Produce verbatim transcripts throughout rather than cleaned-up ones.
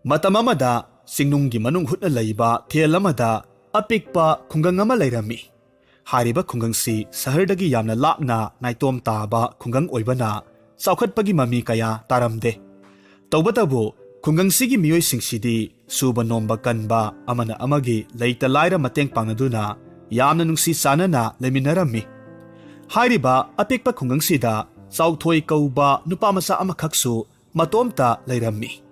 ꯃꯇꯝ ꯑꯃꯗ ꯆꯤꯡꯅꯨꯡꯒꯤ ꯃꯅꯨꯡ ꯍꯨꯠꯅ ꯂꯩꯕ ꯊꯦꯜ ꯑꯃꯗ ꯑꯄꯤꯛꯄ ꯈꯨꯡꯒꯪ ꯑꯃ ꯂꯩꯔꯝꯃꯤ꯫ ꯍꯥꯏꯔꯤꯕ ꯈꯨꯡꯒꯪꯁꯤ ꯁꯍꯔꯗꯒꯤ ꯌꯥꯝꯅ ꯂꯥꯞꯅ ꯅꯥꯏꯇꯣꯝ ꯇꯥꯕ ꯈꯨꯡꯒꯪ ꯑꯣꯏꯕꯅ ꯆꯥꯎꯈꯠꯄꯒꯤ ꯃꯃꯤ ꯀꯌꯥ ꯇꯥꯔꯝꯗꯦ꯫ ꯇꯧꯕꯇꯕꯨ ꯈꯨꯡꯒꯪꯁꯤꯒꯤ ꯃꯤꯑꯣꯏꯁꯤꯡꯁꯤꯗꯤ ꯁꯨꯕ ꯅꯣꯝꯕ ꯀꯟꯕ, ꯑꯃꯅ ꯑꯃꯒꯤ ꯂꯩꯇ ꯂꯥꯏꯔ ꯃꯇꯦꯡ ꯄꯥꯡꯅꯗꯨꯅ ꯌꯥꯝꯅ ꯅꯨꯡꯁꯤ ꯆꯥꯟꯅꯅ ꯂꯩꯃꯤꯟꯅꯔꯝꯃꯤ꯫ ꯍꯥꯏꯔꯤꯕ ꯑꯄꯤꯛꯄ ꯈꯨꯡꯒꯪꯁꯤꯗ ꯆꯥꯎꯊꯣꯏ ꯀꯧꯕ ꯅꯨꯄꯥ ꯃꯆꯥ ꯑꯃꯈꯛꯁꯨ ꯃꯇꯣꯝꯇ ꯂꯩꯔꯝꯃꯤ꯫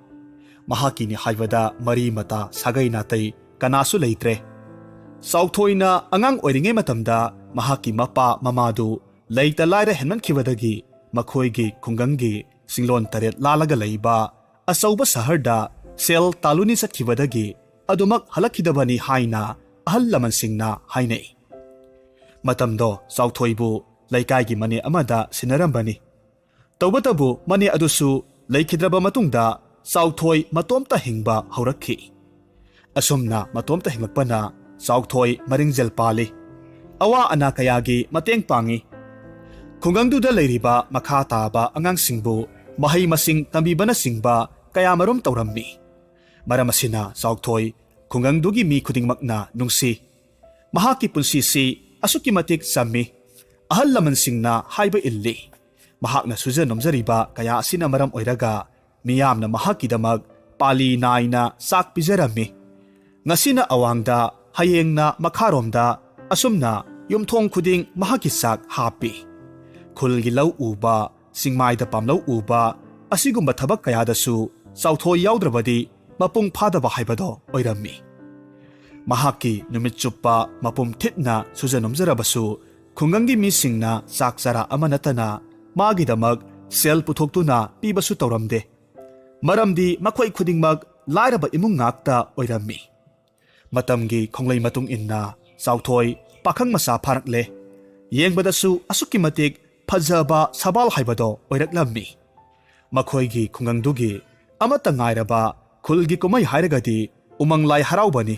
ꯃꯍꯥꯛꯀꯤꯅꯤ ꯍꯥꯏꯕꯗ ꯃꯔꯤ ꯃꯇꯥ ꯁꯥꯒꯩ ꯅꯥꯇꯩ ꯀꯅꯥꯁꯨ ꯂꯩꯇ꯭ꯔꯦ꯫ ꯆꯥꯎꯊꯣꯏꯅ ꯑꯉꯥꯡ ꯑꯣꯏꯔꯤꯉꯩ ꯃꯇꯝꯗ ꯃꯍꯥꯛꯀꯤ ꯃꯄꯥ ꯃꯃꯥꯗꯨ ꯂꯩꯇ ꯂꯥꯏꯔ ꯍꯦꯟꯃꯟꯈꯤꯕꯗꯒꯤ ꯃꯈꯣꯏꯒꯤ ꯈꯨꯡꯒꯪꯒꯤ ꯆꯤꯡꯂꯣꯟ ꯇꯔꯦꯠ ꯂꯥꯜꯂꯒ ꯂꯩꯕ ꯑꯆꯧꯕ ꯁꯍꯔꯗ ꯁꯦꯜ ꯇꯥꯂꯨꯅꯤ ꯆꯠꯈꯤꯕꯗꯒꯤ ꯑꯗꯨꯃꯛ ꯍꯜꯂꯛꯈꯤꯗꯕꯅꯤ ꯍꯥꯏꯅ ꯑꯍꯜ ꯂꯃꯟꯁꯤꯡꯅ ꯍꯥꯏꯅꯩ꯫ ꯃꯇꯝꯗꯣ ꯆꯥꯎꯊꯣꯏꯕꯨ ꯂꯩꯀꯥꯏꯒꯤ ꯃꯅꯦ ꯑꯃꯗ ꯁꯤꯟꯅꯔꯝꯕꯅꯤ꯫ ꯇꯧꯕꯇꯕꯨ ꯃꯅꯦ ꯑꯗꯨꯁꯨ ꯂꯩꯈꯤꯗ꯭ꯔꯕ ꯃꯇꯨꯡꯗ ꯆꯥꯎꯊꯣꯏ ꯃꯇꯣꯝꯇ ꯍꯤꯡꯕ ꯍꯧꯔꯛꯈꯤ꯫ ꯑꯁꯨꯝꯅ ꯃꯇꯣꯝꯇ ꯍꯤꯡꯂꯛꯄꯅ ꯆꯥꯎꯊꯣꯏ ꯃꯔꯤꯡꯖꯦꯜ ꯄꯥꯜꯂꯤ꯫ ꯑꯋꯥ ꯑꯅꯥ ꯀꯌꯥꯒꯤ ꯃꯇꯦꯡ ꯄꯥꯡꯉꯤ꯫ ꯈꯨꯡꯒꯪꯗꯨꯗ ꯂꯩꯔꯤꯕ ꯃꯈꯥ ꯇꯥꯕ ꯑꯉꯥꯡꯁꯤꯡꯕꯨ ꯃꯍꯩ ꯃꯁꯤꯡ ꯇꯝꯕꯤꯕꯅꯆꯤꯡꯕ ꯀꯌꯥꯃꯔꯨꯝ ꯇꯧꯔꯝꯃꯤ꯫ ꯃꯔꯝ ꯑꯁꯤꯅ ꯆꯥꯎꯊꯣꯏ ꯈꯨꯡꯒꯪꯗꯨꯒꯤ ꯃꯤ ꯈꯨꯗꯤꯡꯃꯛꯅ ꯅꯨꯡꯁꯤ꯫ ꯃꯍꯥꯛꯀꯤ ꯄꯨꯟꯁꯤꯁꯤ ꯑꯁꯨꯛꯀꯤ ꯃꯇꯤꯛ ꯆꯝꯃꯤ꯫ ꯑꯍꯜ ꯂꯃꯟꯁꯤꯡꯅ ꯍꯥꯏꯕ ꯏꯜꯂꯤ꯫ ꯃꯍꯥꯛꯅ ꯁꯨꯖ ꯅꯣꯝꯖꯔꯤꯕ ꯀꯌꯥ ꯑꯁꯤꯅ ꯃꯔꯝ ꯑꯣꯏꯔꯒ ꯃꯤꯌꯥꯝꯅ ꯃꯍꯥꯛꯀꯤꯗꯃꯛ ꯄꯥꯂꯤ ꯅꯥꯏꯅ ꯆꯥꯛ ꯄꯤꯖꯔꯝꯃꯤ꯫ ꯉꯁꯤꯅ ꯑꯋꯥꯡꯗ, ꯍꯌꯦꯡꯅ ꯃꯈꯥꯔꯣꯝꯗ, ꯑꯁꯨꯝꯅ ꯌꯨꯝꯊꯣꯡ ꯈꯨꯗꯤꯡ ꯃꯍꯥꯛꯀꯤ ꯆꯥꯛ ꯍꯥꯞꯄꯤ꯫ ꯈꯨꯜꯒꯤ ꯂꯧ ꯎꯕ, ꯆꯤꯡꯃꯥꯏꯗ ꯄꯥꯝꯂꯧ ꯎꯕ, ꯑꯁꯤꯒꯨꯝꯕ ꯊꯕꯛ ꯀꯌꯥꯗꯁꯨ ꯆꯥꯎꯊꯣꯏ ꯌꯥꯎꯗ꯭ꯔꯕꯗꯤ ꯃꯄꯨꯡ ꯐꯥꯗꯕ ꯍꯥꯏꯕꯗꯣ ꯑꯣꯏꯔꯝꯃꯤ꯫ ꯃꯍꯥꯛꯀꯤ ꯅꯨꯃꯤꯠ ꯆꯨꯞꯄ ꯃꯄꯨꯝ ꯊꯤꯠꯅ ꯁꯨꯖ ꯅꯣꯝꯖꯔꯕꯁꯨ ꯈꯨꯡꯒꯪꯒꯤ ꯃꯤꯁꯤꯡꯅ ꯆꯥꯛ ꯆꯔꯥ ꯑꯃ ꯅꯠꯇꯅ ꯃꯥꯒꯤꯗꯃꯛ ꯁꯦꯜ ꯄꯨꯊꯣꯛꯇꯨꯅ ꯄꯤꯕꯁꯨ ꯇꯧꯔꯝꯗꯦ꯫ ꯃꯔꯝꯗꯤ ꯃꯈꯣꯏ ꯈꯨꯗꯤꯡꯃꯛ ꯂꯥꯏꯔꯕ ꯏꯃꯨꯡ ꯉꯥꯛꯇ ꯑꯣꯏꯔꯝꯃꯤ꯫ ꯃꯇꯝꯒꯤ ꯈꯣꯡꯂꯩ ꯃꯇꯨꯡ ꯏꯟꯅ ꯆꯥꯎꯊꯣꯏ ꯄꯥꯈꯪ ꯃꯆꯥ ꯐꯥꯔꯛꯂꯦ꯫ ꯌꯦꯡꯕꯗꯁꯨ ꯑꯁꯨꯛꯀꯤ ꯃꯇꯤꯛ ꯐꯖꯕ ꯁꯕꯥꯜ ꯍꯥꯏꯕꯗꯣ ꯑꯣꯏꯔꯛꯂꯝꯃꯤ꯫ ꯃꯈꯣꯏꯒꯤ ꯈꯨꯡꯒꯪꯗꯨꯒꯤ ꯑꯃꯠꯇ ꯉꯥꯏꯔꯕ ꯈꯨꯜꯒꯤ ꯀꯨꯝꯍꯩ ꯍꯥꯏꯔꯒꯗꯤ ꯎꯃꯪ ꯂꯥꯏ ꯍꯔꯥꯎꯕꯅꯤ꯫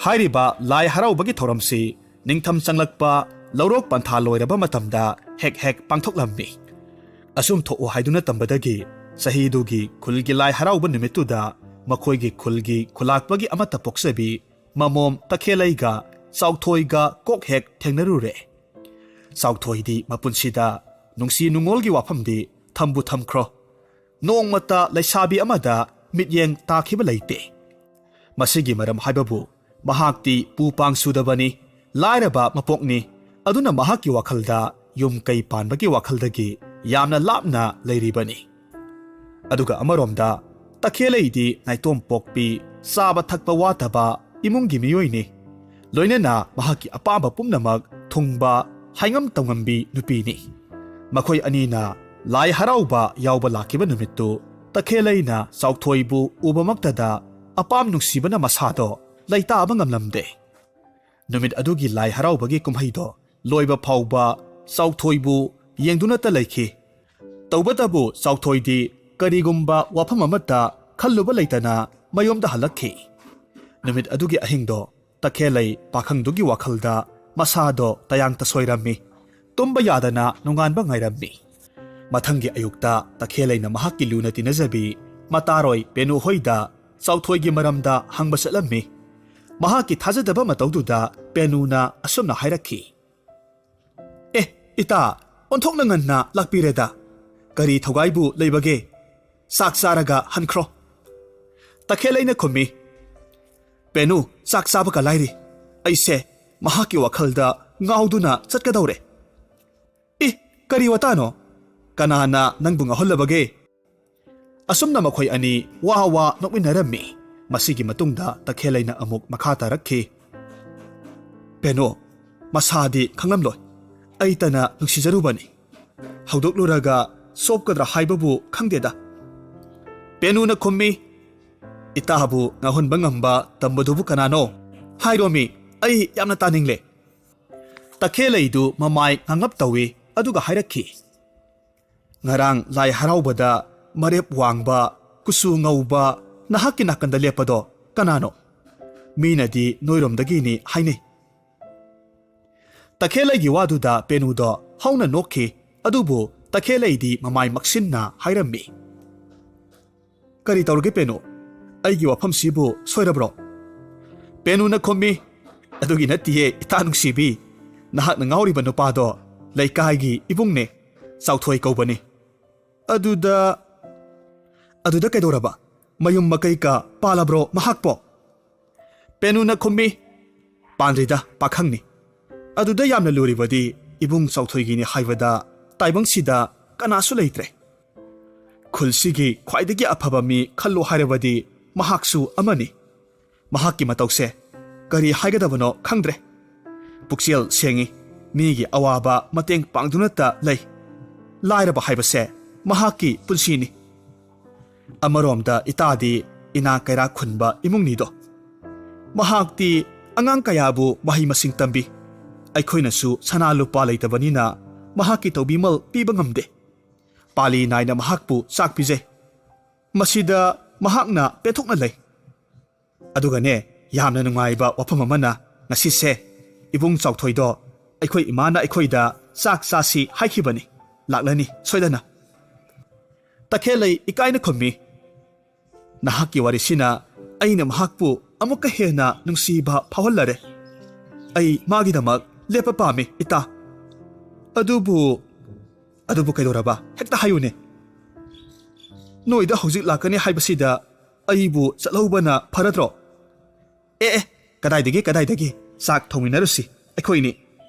ꯍꯥꯏꯔꯤꯕ ꯂꯥꯏ ꯍꯔꯥꯎꯕꯒꯤ ꯊꯧꯔꯝꯁꯤ ꯅꯤꯡꯊꯝ ꯆꯪꯂꯛꯄ ꯂꯧꯔꯣꯛ ꯄꯟꯊꯥ ꯂꯣꯏꯔꯕ ꯃꯇꯝꯗ ꯍꯦꯛ ꯍꯦꯛ ꯄꯥꯡꯊꯣꯛꯂꯝꯃꯤ꯫ ꯑꯁꯨꯝ ꯊꯣꯛꯎ ꯍꯥꯏꯗꯨꯅ ꯇꯝꯕꯗꯒꯤ ꯆꯍꯤꯗꯨꯒꯤ ꯈꯨꯜꯒꯤ ꯂꯥꯏ ꯍꯔꯥꯎꯕ ꯅꯨꯃꯤꯠꯇꯨꯗ ꯃꯈꯣꯏꯒꯤ ꯈꯨꯜꯒꯤ ꯈꯨꯂꯥꯛꯄꯒꯤ ꯑꯃꯠꯇ ꯄꯣꯛꯆꯕꯤ ꯃꯃꯣꯝ ꯇꯈꯦꯜꯂꯩꯒ ꯆꯥꯎꯊꯣꯏꯒ ꯀꯣꯛ ꯍꯦꯛ ꯊꯦꯡꯅꯔꯨꯔꯦ꯫ ꯆꯥꯎꯊꯣꯏꯗꯤ ꯃꯄꯨꯟꯁꯤꯗ ꯅꯨꯡꯁꯤ ꯅꯨꯡꯉꯣꯜꯒꯤ ꯋꯥꯐꯝꯗꯤ ꯊꯝꯕꯨ ꯊꯝꯈ꯭ꯔꯣ, ꯅꯣꯡꯃꯇ ꯂꯩꯁꯥꯕꯤ ꯑꯃꯗ ꯃꯤꯠꯌꯦꯡ ꯇꯥꯈꯤꯕ ꯂꯩꯇꯦ꯫ ꯃꯁꯤꯒꯤ ꯃꯔꯝ ꯍꯥꯏꯕꯕꯨ ꯃꯍꯥꯛꯇꯤ ꯄꯨ ꯄꯥꯡ ꯁꯨꯗꯕꯅꯤ, ꯂꯥꯏꯔꯕ ꯃꯄꯣꯛꯅꯤ꯫ ꯑꯗꯨꯅ ꯃꯍꯥꯛꯀꯤ ꯋꯥꯈꯜꯗ ꯌꯨꯝ ꯀꯩ ꯄꯥꯟꯕꯒꯤ ꯋꯥꯈꯜꯗꯒꯤ ꯌꯥꯝꯅ ꯂꯥꯞꯅ ꯂꯩꯔꯤꯕꯅꯤ꯫ ꯑꯗꯨꯒ ꯑꯃꯔꯣꯝꯗ ꯇꯈꯦꯜꯂꯩꯗꯤ ꯅꯥꯏꯇꯣꯝ ꯄꯣꯛꯄꯤ, ꯆꯥꯕ ꯊꯛꯄ ꯋꯥꯠꯇꯕ ꯏꯃꯨꯡꯒꯤ ꯃꯤꯑꯣꯏꯅꯤ꯫ ꯂꯣꯏꯅꯅ ꯃꯍꯥꯛꯀꯤ ꯑꯄꯥꯝꯕ ꯄꯨꯝꯅꯃꯛ ꯊꯨꯡꯕ, ꯍꯥꯏꯉꯝ ꯇꯧꯉꯝꯕꯤ ꯅꯨꯄꯤꯅꯤ꯫ ꯃꯈꯣꯏ ꯑꯅꯤꯅ ꯂꯥꯏ ꯍꯔꯥꯎꯕ ꯌꯥꯎꯕ ꯂꯥꯛꯈꯤꯕ ꯅꯨꯃꯤꯠꯇꯨ ꯇꯈꯦꯜꯂꯩꯅ ꯆꯥꯎꯊꯣꯏꯕꯨ ꯎꯕꯃꯛꯇꯗ ꯑꯄꯥꯝ ꯅꯨꯡꯁꯤꯕꯅ ꯃꯁꯥꯗꯣ ꯂꯩꯇꯥꯕ ꯉꯝꯂꯝꯗꯦ꯫ ꯅꯨꯃꯤꯠ ꯑꯗꯨꯒꯤ ꯂꯥꯏ ꯍꯔꯥꯎꯕꯒꯤ ꯀꯨꯝꯍꯩꯗꯣ ꯂꯣꯏꯕ ꯐꯥꯎꯕ ꯆꯥꯎꯊꯣꯏꯕꯨ ꯌꯦꯡꯗꯨꯅꯇ ꯂꯩꯈꯤ꯫ ꯇꯧꯕꯇꯕꯨ ꯆꯥꯎꯊꯣꯏꯗꯤ ꯀꯔꯤꯒꯨꯝꯕ ꯋꯥꯐꯝ ꯑꯃꯠꯇ ꯈꯜꯂꯨꯕ ꯂꯩꯇꯅ ꯃꯌꯨꯝꯗ ꯍꯜꯂꯛꯈꯤ꯫ ꯅꯨꯃꯤꯠ ꯑꯗꯨꯒꯤ ꯑꯍꯤꯡꯗꯣ ꯇꯈꯦꯜꯂꯩ ꯄꯥꯈꯪꯗꯨꯒꯤ ꯋꯥꯈꯜꯗ ꯃꯁꯥꯗꯣ ꯇꯌꯥꯡ ꯇꯁꯣꯏꯔꯝꯃꯤ꯫ ꯇꯨꯝꯕ ꯌꯥꯗꯅ ꯅꯣꯡꯉꯥꯟꯕ ꯉꯥꯏꯔꯝꯃꯤ꯫ ꯃꯊꯪꯒꯤ ꯑꯌꯨꯛꯇ ꯇꯈꯦꯜꯂꯩꯅ ꯃꯍꯥꯛꯀꯤ ꯂꯨꯅ ꯇꯤꯟꯅꯖꯕꯤ ꯃꯇꯥꯔꯣꯏ ꯄꯦꯅꯨ ꯍꯣꯏꯗ ꯆꯥꯎꯊꯣꯏꯒꯤ ꯃꯔꯝꯗ ꯍꯪꯕ ꯆꯠꯂꯝꯃꯤ꯫ ꯃꯍꯥꯛꯀꯤ ꯊꯥꯖꯗꯕ ꯃꯇꯧꯗꯨꯗ ꯄꯦꯅꯨꯅ ꯑꯁꯨꯝꯅ ꯍꯥꯏꯔꯛꯈꯤ, "ꯑꯦ, ꯏꯇꯥ, ꯑꯣꯟꯊꯣꯛꯅ ꯉꯟꯅ ꯂꯥꯛꯄꯤꯔꯦꯗ꯫ ꯀꯔꯤ ꯊꯧꯒꯥꯏꯕꯨ ꯂꯩꯕꯒꯦ? ꯆꯥꯛ ꯆꯥꯔꯒ ꯍꯟꯈ꯭ꯔꯣ꯫" ꯇꯈꯦꯜꯂꯩꯅ ꯈꯨꯝꯃꯤ, "ꯄꯦꯅꯨ, ꯆꯥꯛ ꯆꯥꯕꯒ ꯂꯥꯏꯔꯤ, ꯑꯩꯁꯦ ꯃꯍꯥꯛꯀꯤ ꯋꯥꯈꯜꯗ ꯉꯥꯎꯗꯨꯅ ꯆꯠꯀꯗꯧꯔꯦ꯫" "ꯏ, ꯀꯔꯤ ꯋꯥꯇꯥꯅꯣ? ꯀꯅꯥꯅ ꯅꯪꯕꯨ ꯉꯥꯎꯍꯜꯂꯕꯒꯦ?" ꯑꯁꯨꯝꯅ ꯃꯈꯣꯏ ꯑꯅꯤ ꯋꯥ ꯋꯥ ꯅꯣꯛꯃꯤꯟꯅꯔꯝꯃꯤ꯫ ꯃꯁꯤꯒꯤ ꯃꯇꯨꯡꯗ ꯇꯈꯦꯜꯂꯩꯅ ꯑꯃꯨꯛ ꯃꯈꯥ ꯇꯥꯔꯛꯈꯤ, "ꯄꯦꯅꯨ, ꯃꯁꯥꯗꯤ ꯈꯪꯂꯝꯂꯣꯏ, ꯑꯩꯇꯅ ꯅꯨꯡꯁꯤꯖꯔꯨꯕꯅꯤ꯫ ꯍꯧꯗꯣꯛꯂꯨꯔꯒ ꯆꯣꯞꯀꯗ꯭ꯔꯥ ꯍꯥꯏꯕꯕꯨ ꯈꯪꯗꯦꯗ꯫" ꯄꯦꯅꯨꯅ ꯈꯨꯝꯃꯤ, "ꯏꯇꯥꯕꯨ ꯉꯥꯎꯍꯟꯕ ꯉꯝꯕ ꯇꯝꯕꯗꯨꯕꯨ ꯀꯅꯥꯅꯣ? ꯍꯥꯏꯔꯣꯃꯤ, ꯑꯩ ꯌꯥꯝꯅ ꯇꯥꯅꯤꯡꯂꯦ꯫" ꯇꯈꯦꯜꯂꯩꯗꯨ ꯃꯃꯥꯏ ꯉꯥꯡꯂꯞ ꯇꯧꯏ, ꯑꯗꯨꯒ ꯍꯥꯏꯔꯛꯈꯤ, "ꯉꯔꯥꯡ ꯂꯥꯏ ꯍꯔꯥꯎꯕꯗ ꯃꯔꯦꯞ ꯋꯥꯡꯕ, ꯀꯨꯆꯨ ꯉꯧꯕ, ꯅꯍꯥꯛꯀꯤ ꯅꯥꯀꯟꯗ ꯂꯦꯞꯄꯗꯣ ꯀꯅꯥꯅꯣ? ꯃꯤꯅꯗꯤ ꯅꯣꯏꯔꯣꯝꯗꯒꯤꯅꯤ ꯍꯥꯏꯅꯩ꯫" ꯇꯈꯦꯜꯂꯩꯒꯤ ꯋꯥꯗꯨꯗ ꯄꯦꯅꯨꯗꯣ ꯍꯧꯅ ꯅꯣꯛꯈꯤ, ꯑꯗꯨꯕꯨ ꯇꯈꯦꯜꯂꯩꯗꯤ ꯃꯃꯥꯏ ꯃꯛꯁꯤꯟꯅ ꯍꯥꯏꯔꯝꯃꯤ, "ꯀꯔꯤ ꯇꯧꯔꯒꯦ ꯄꯦꯅꯨ? "ꯑꯩꯒꯤ ꯋꯥꯐꯝꯁꯤꯕꯨ ꯁꯣꯏꯔꯕ꯭ꯔꯣ?" ꯄꯦꯅꯨꯅ ꯈꯨꯝꯃꯤ, "ꯑꯗꯨꯒꯤ ꯅꯠꯇꯤꯌꯦ, ꯏꯇꯥ ꯅꯨꯡꯁꯤꯕꯤ꯫ ꯅꯍꯥꯛꯅ ꯉꯥꯎꯔꯤꯕ ꯅꯨꯄꯥꯗꯣ ꯂꯩꯀꯥꯏꯒꯤ ꯏꯕꯨꯡꯅꯦ, ꯆꯥꯎꯊꯣꯏ ꯀꯧꯕꯅꯤ꯫ ꯑꯗꯨꯗ, ꯑꯗꯨꯗ ꯀꯩꯗꯧꯔꯕ? ꯃꯌꯨꯝ ꯃꯀꯩꯀ ꯄꯥꯜꯂꯕ꯭ꯔꯣ ꯃꯍꯥꯛꯄꯣ?" ꯄꯦꯅꯨꯅ ꯈꯨꯝꯃꯤ, "ꯄꯥꯟꯗ꯭ꯔꯤꯗ, ꯄꯥꯈꯪꯅꯤ꯫ ꯑꯗꯨꯗ ꯌꯥꯝꯅ ꯂꯨꯔꯤꯕꯗꯤ ꯏꯕꯨꯡ ꯆꯥꯎꯊꯣꯏꯒꯤꯅꯤ ꯍꯥꯏꯕꯗ ꯇꯥꯏꯕꯪꯁꯤꯗ ꯀꯅꯥꯁꯨ ꯂꯩꯇ꯭ꯔꯦ꯫ ꯈꯨꯜꯁꯤꯒꯤ ꯈ꯭ꯋꯥꯏꯗꯒꯤ ꯑꯐꯕ ꯃꯤ ꯈꯜꯂꯣ ꯍꯥꯏꯔꯕꯗꯤ ꯃꯍꯥꯛꯁꯨ ꯑꯃꯅꯤ꯫ ꯃꯍꯥꯛꯀꯤ ꯃꯇꯧꯁꯦ ꯀꯔꯤ ꯍꯥꯏꯒꯗꯕꯅꯣ ꯈꯪꯗ꯭ꯔꯦ꯫ ꯄꯨꯛꯆꯦꯜ ꯁꯦꯡꯉꯤ, ꯃꯤꯒꯤ ꯑꯋꯥꯕ ꯃꯇꯦꯡ ꯄꯥꯡꯗꯨꯅꯇ ꯂꯩ꯫ ꯂꯥꯏꯔꯕ ꯍꯥꯏꯕꯁꯦ ꯃꯍꯥꯛꯀꯤ ꯄꯨꯟꯁꯤꯅꯤ꯫ ꯑꯃꯔꯣꯝꯗ ꯏꯇꯥꯗꯤ ꯏꯅꯥ ꯀꯩꯔꯥꯛ ꯈꯨꯟꯕ ꯏꯃꯨꯡꯅꯤꯗꯣ꯫ ꯃꯍꯥꯛꯇꯤ ꯑꯉꯥꯡ ꯀꯌꯥꯕꯨ ꯃꯍꯩ ꯃꯁꯤꯡ ꯇꯝꯕꯤ꯫ ꯑꯩꯈꯣꯏꯅꯁꯨ ꯁꯅꯥ ꯂꯨꯄꯥ ꯂꯩꯇꯕꯅꯤꯅ ꯃꯍꯥꯛꯀꯤ ꯇꯧꯕꯤꯃꯜ ꯄꯤꯕ ꯉꯝꯗꯦ꯫ ꯄꯥꯂꯤ ꯅꯥꯏꯅ ꯃꯍꯥꯛꯄꯨ ꯆꯥꯛ ꯄꯤꯖꯩ꯫ ꯃꯁꯤꯗ ꯃꯍꯥꯛꯅ ꯄꯦꯟꯊꯣꯛꯅ ꯂꯩ꯫ ꯑꯗꯨꯒꯅꯦ, ꯌꯥꯝꯅ ꯅꯨꯡꯉꯥꯏꯕ ꯋꯥꯐꯝ ꯑꯃꯅ, ꯉꯁꯤꯁꯦ ꯏꯕꯨꯡ ꯆꯥꯎꯊꯣꯏꯗꯣ ꯑꯩꯈꯣꯏ ꯏꯃꯥꯅ ꯑꯩꯈꯣꯏꯗ ꯆꯥꯛ ꯆꯥꯁꯤ ꯍꯥꯏꯈꯤꯕꯅꯤ꯫ ꯂꯥꯛꯂꯅꯤ ꯁꯣꯏꯗꯅ꯫" ꯇꯈꯦꯜꯂꯩ ꯏꯀꯥꯏꯅ ꯈꯨꯝꯃꯤ, "ꯅꯍꯥꯛꯀꯤ ꯋꯥꯔꯤꯁꯤꯅ ꯑꯩꯅ ꯃꯍꯥꯛꯄꯨ ꯑꯃꯨꯛꯀ ꯍꯦꯟꯅ ꯅꯨꯡꯁꯤꯕ ꯐꯥꯎꯍꯜꯂꯔꯦ꯫ ꯑꯩ ꯃꯥꯒꯤꯗꯃꯛ ꯂꯦꯞꯄ ꯄꯥꯝꯃꯤ, ꯏꯇꯥ꯫" "ꯑꯗꯨꯕꯨ, ꯑꯗꯨꯕꯨ ꯀꯩꯗꯧꯔꯕ? ꯍꯦꯛꯇ ꯍꯥꯏꯌꯨꯅꯦ꯫ ꯅꯣꯏꯗ ꯍꯧꯖꯤꯛ ꯂꯥꯛꯀꯅꯤ ꯍꯥꯏꯕꯁꯤꯗ ꯑꯩꯕꯨ ꯆꯠꯍꯧꯕꯅ ꯐꯔꯗ꯭ꯔꯣ?" "ꯑꯦ, ꯑꯦ, ꯀꯗꯥꯏꯗꯒꯤ, ꯀꯗꯥꯏꯗꯒꯤ? ꯆꯥꯛ ꯊꯣꯡꯃꯤꯟꯅꯔꯨꯁꯤ ꯑꯩꯈꯣꯏꯅꯤ꯫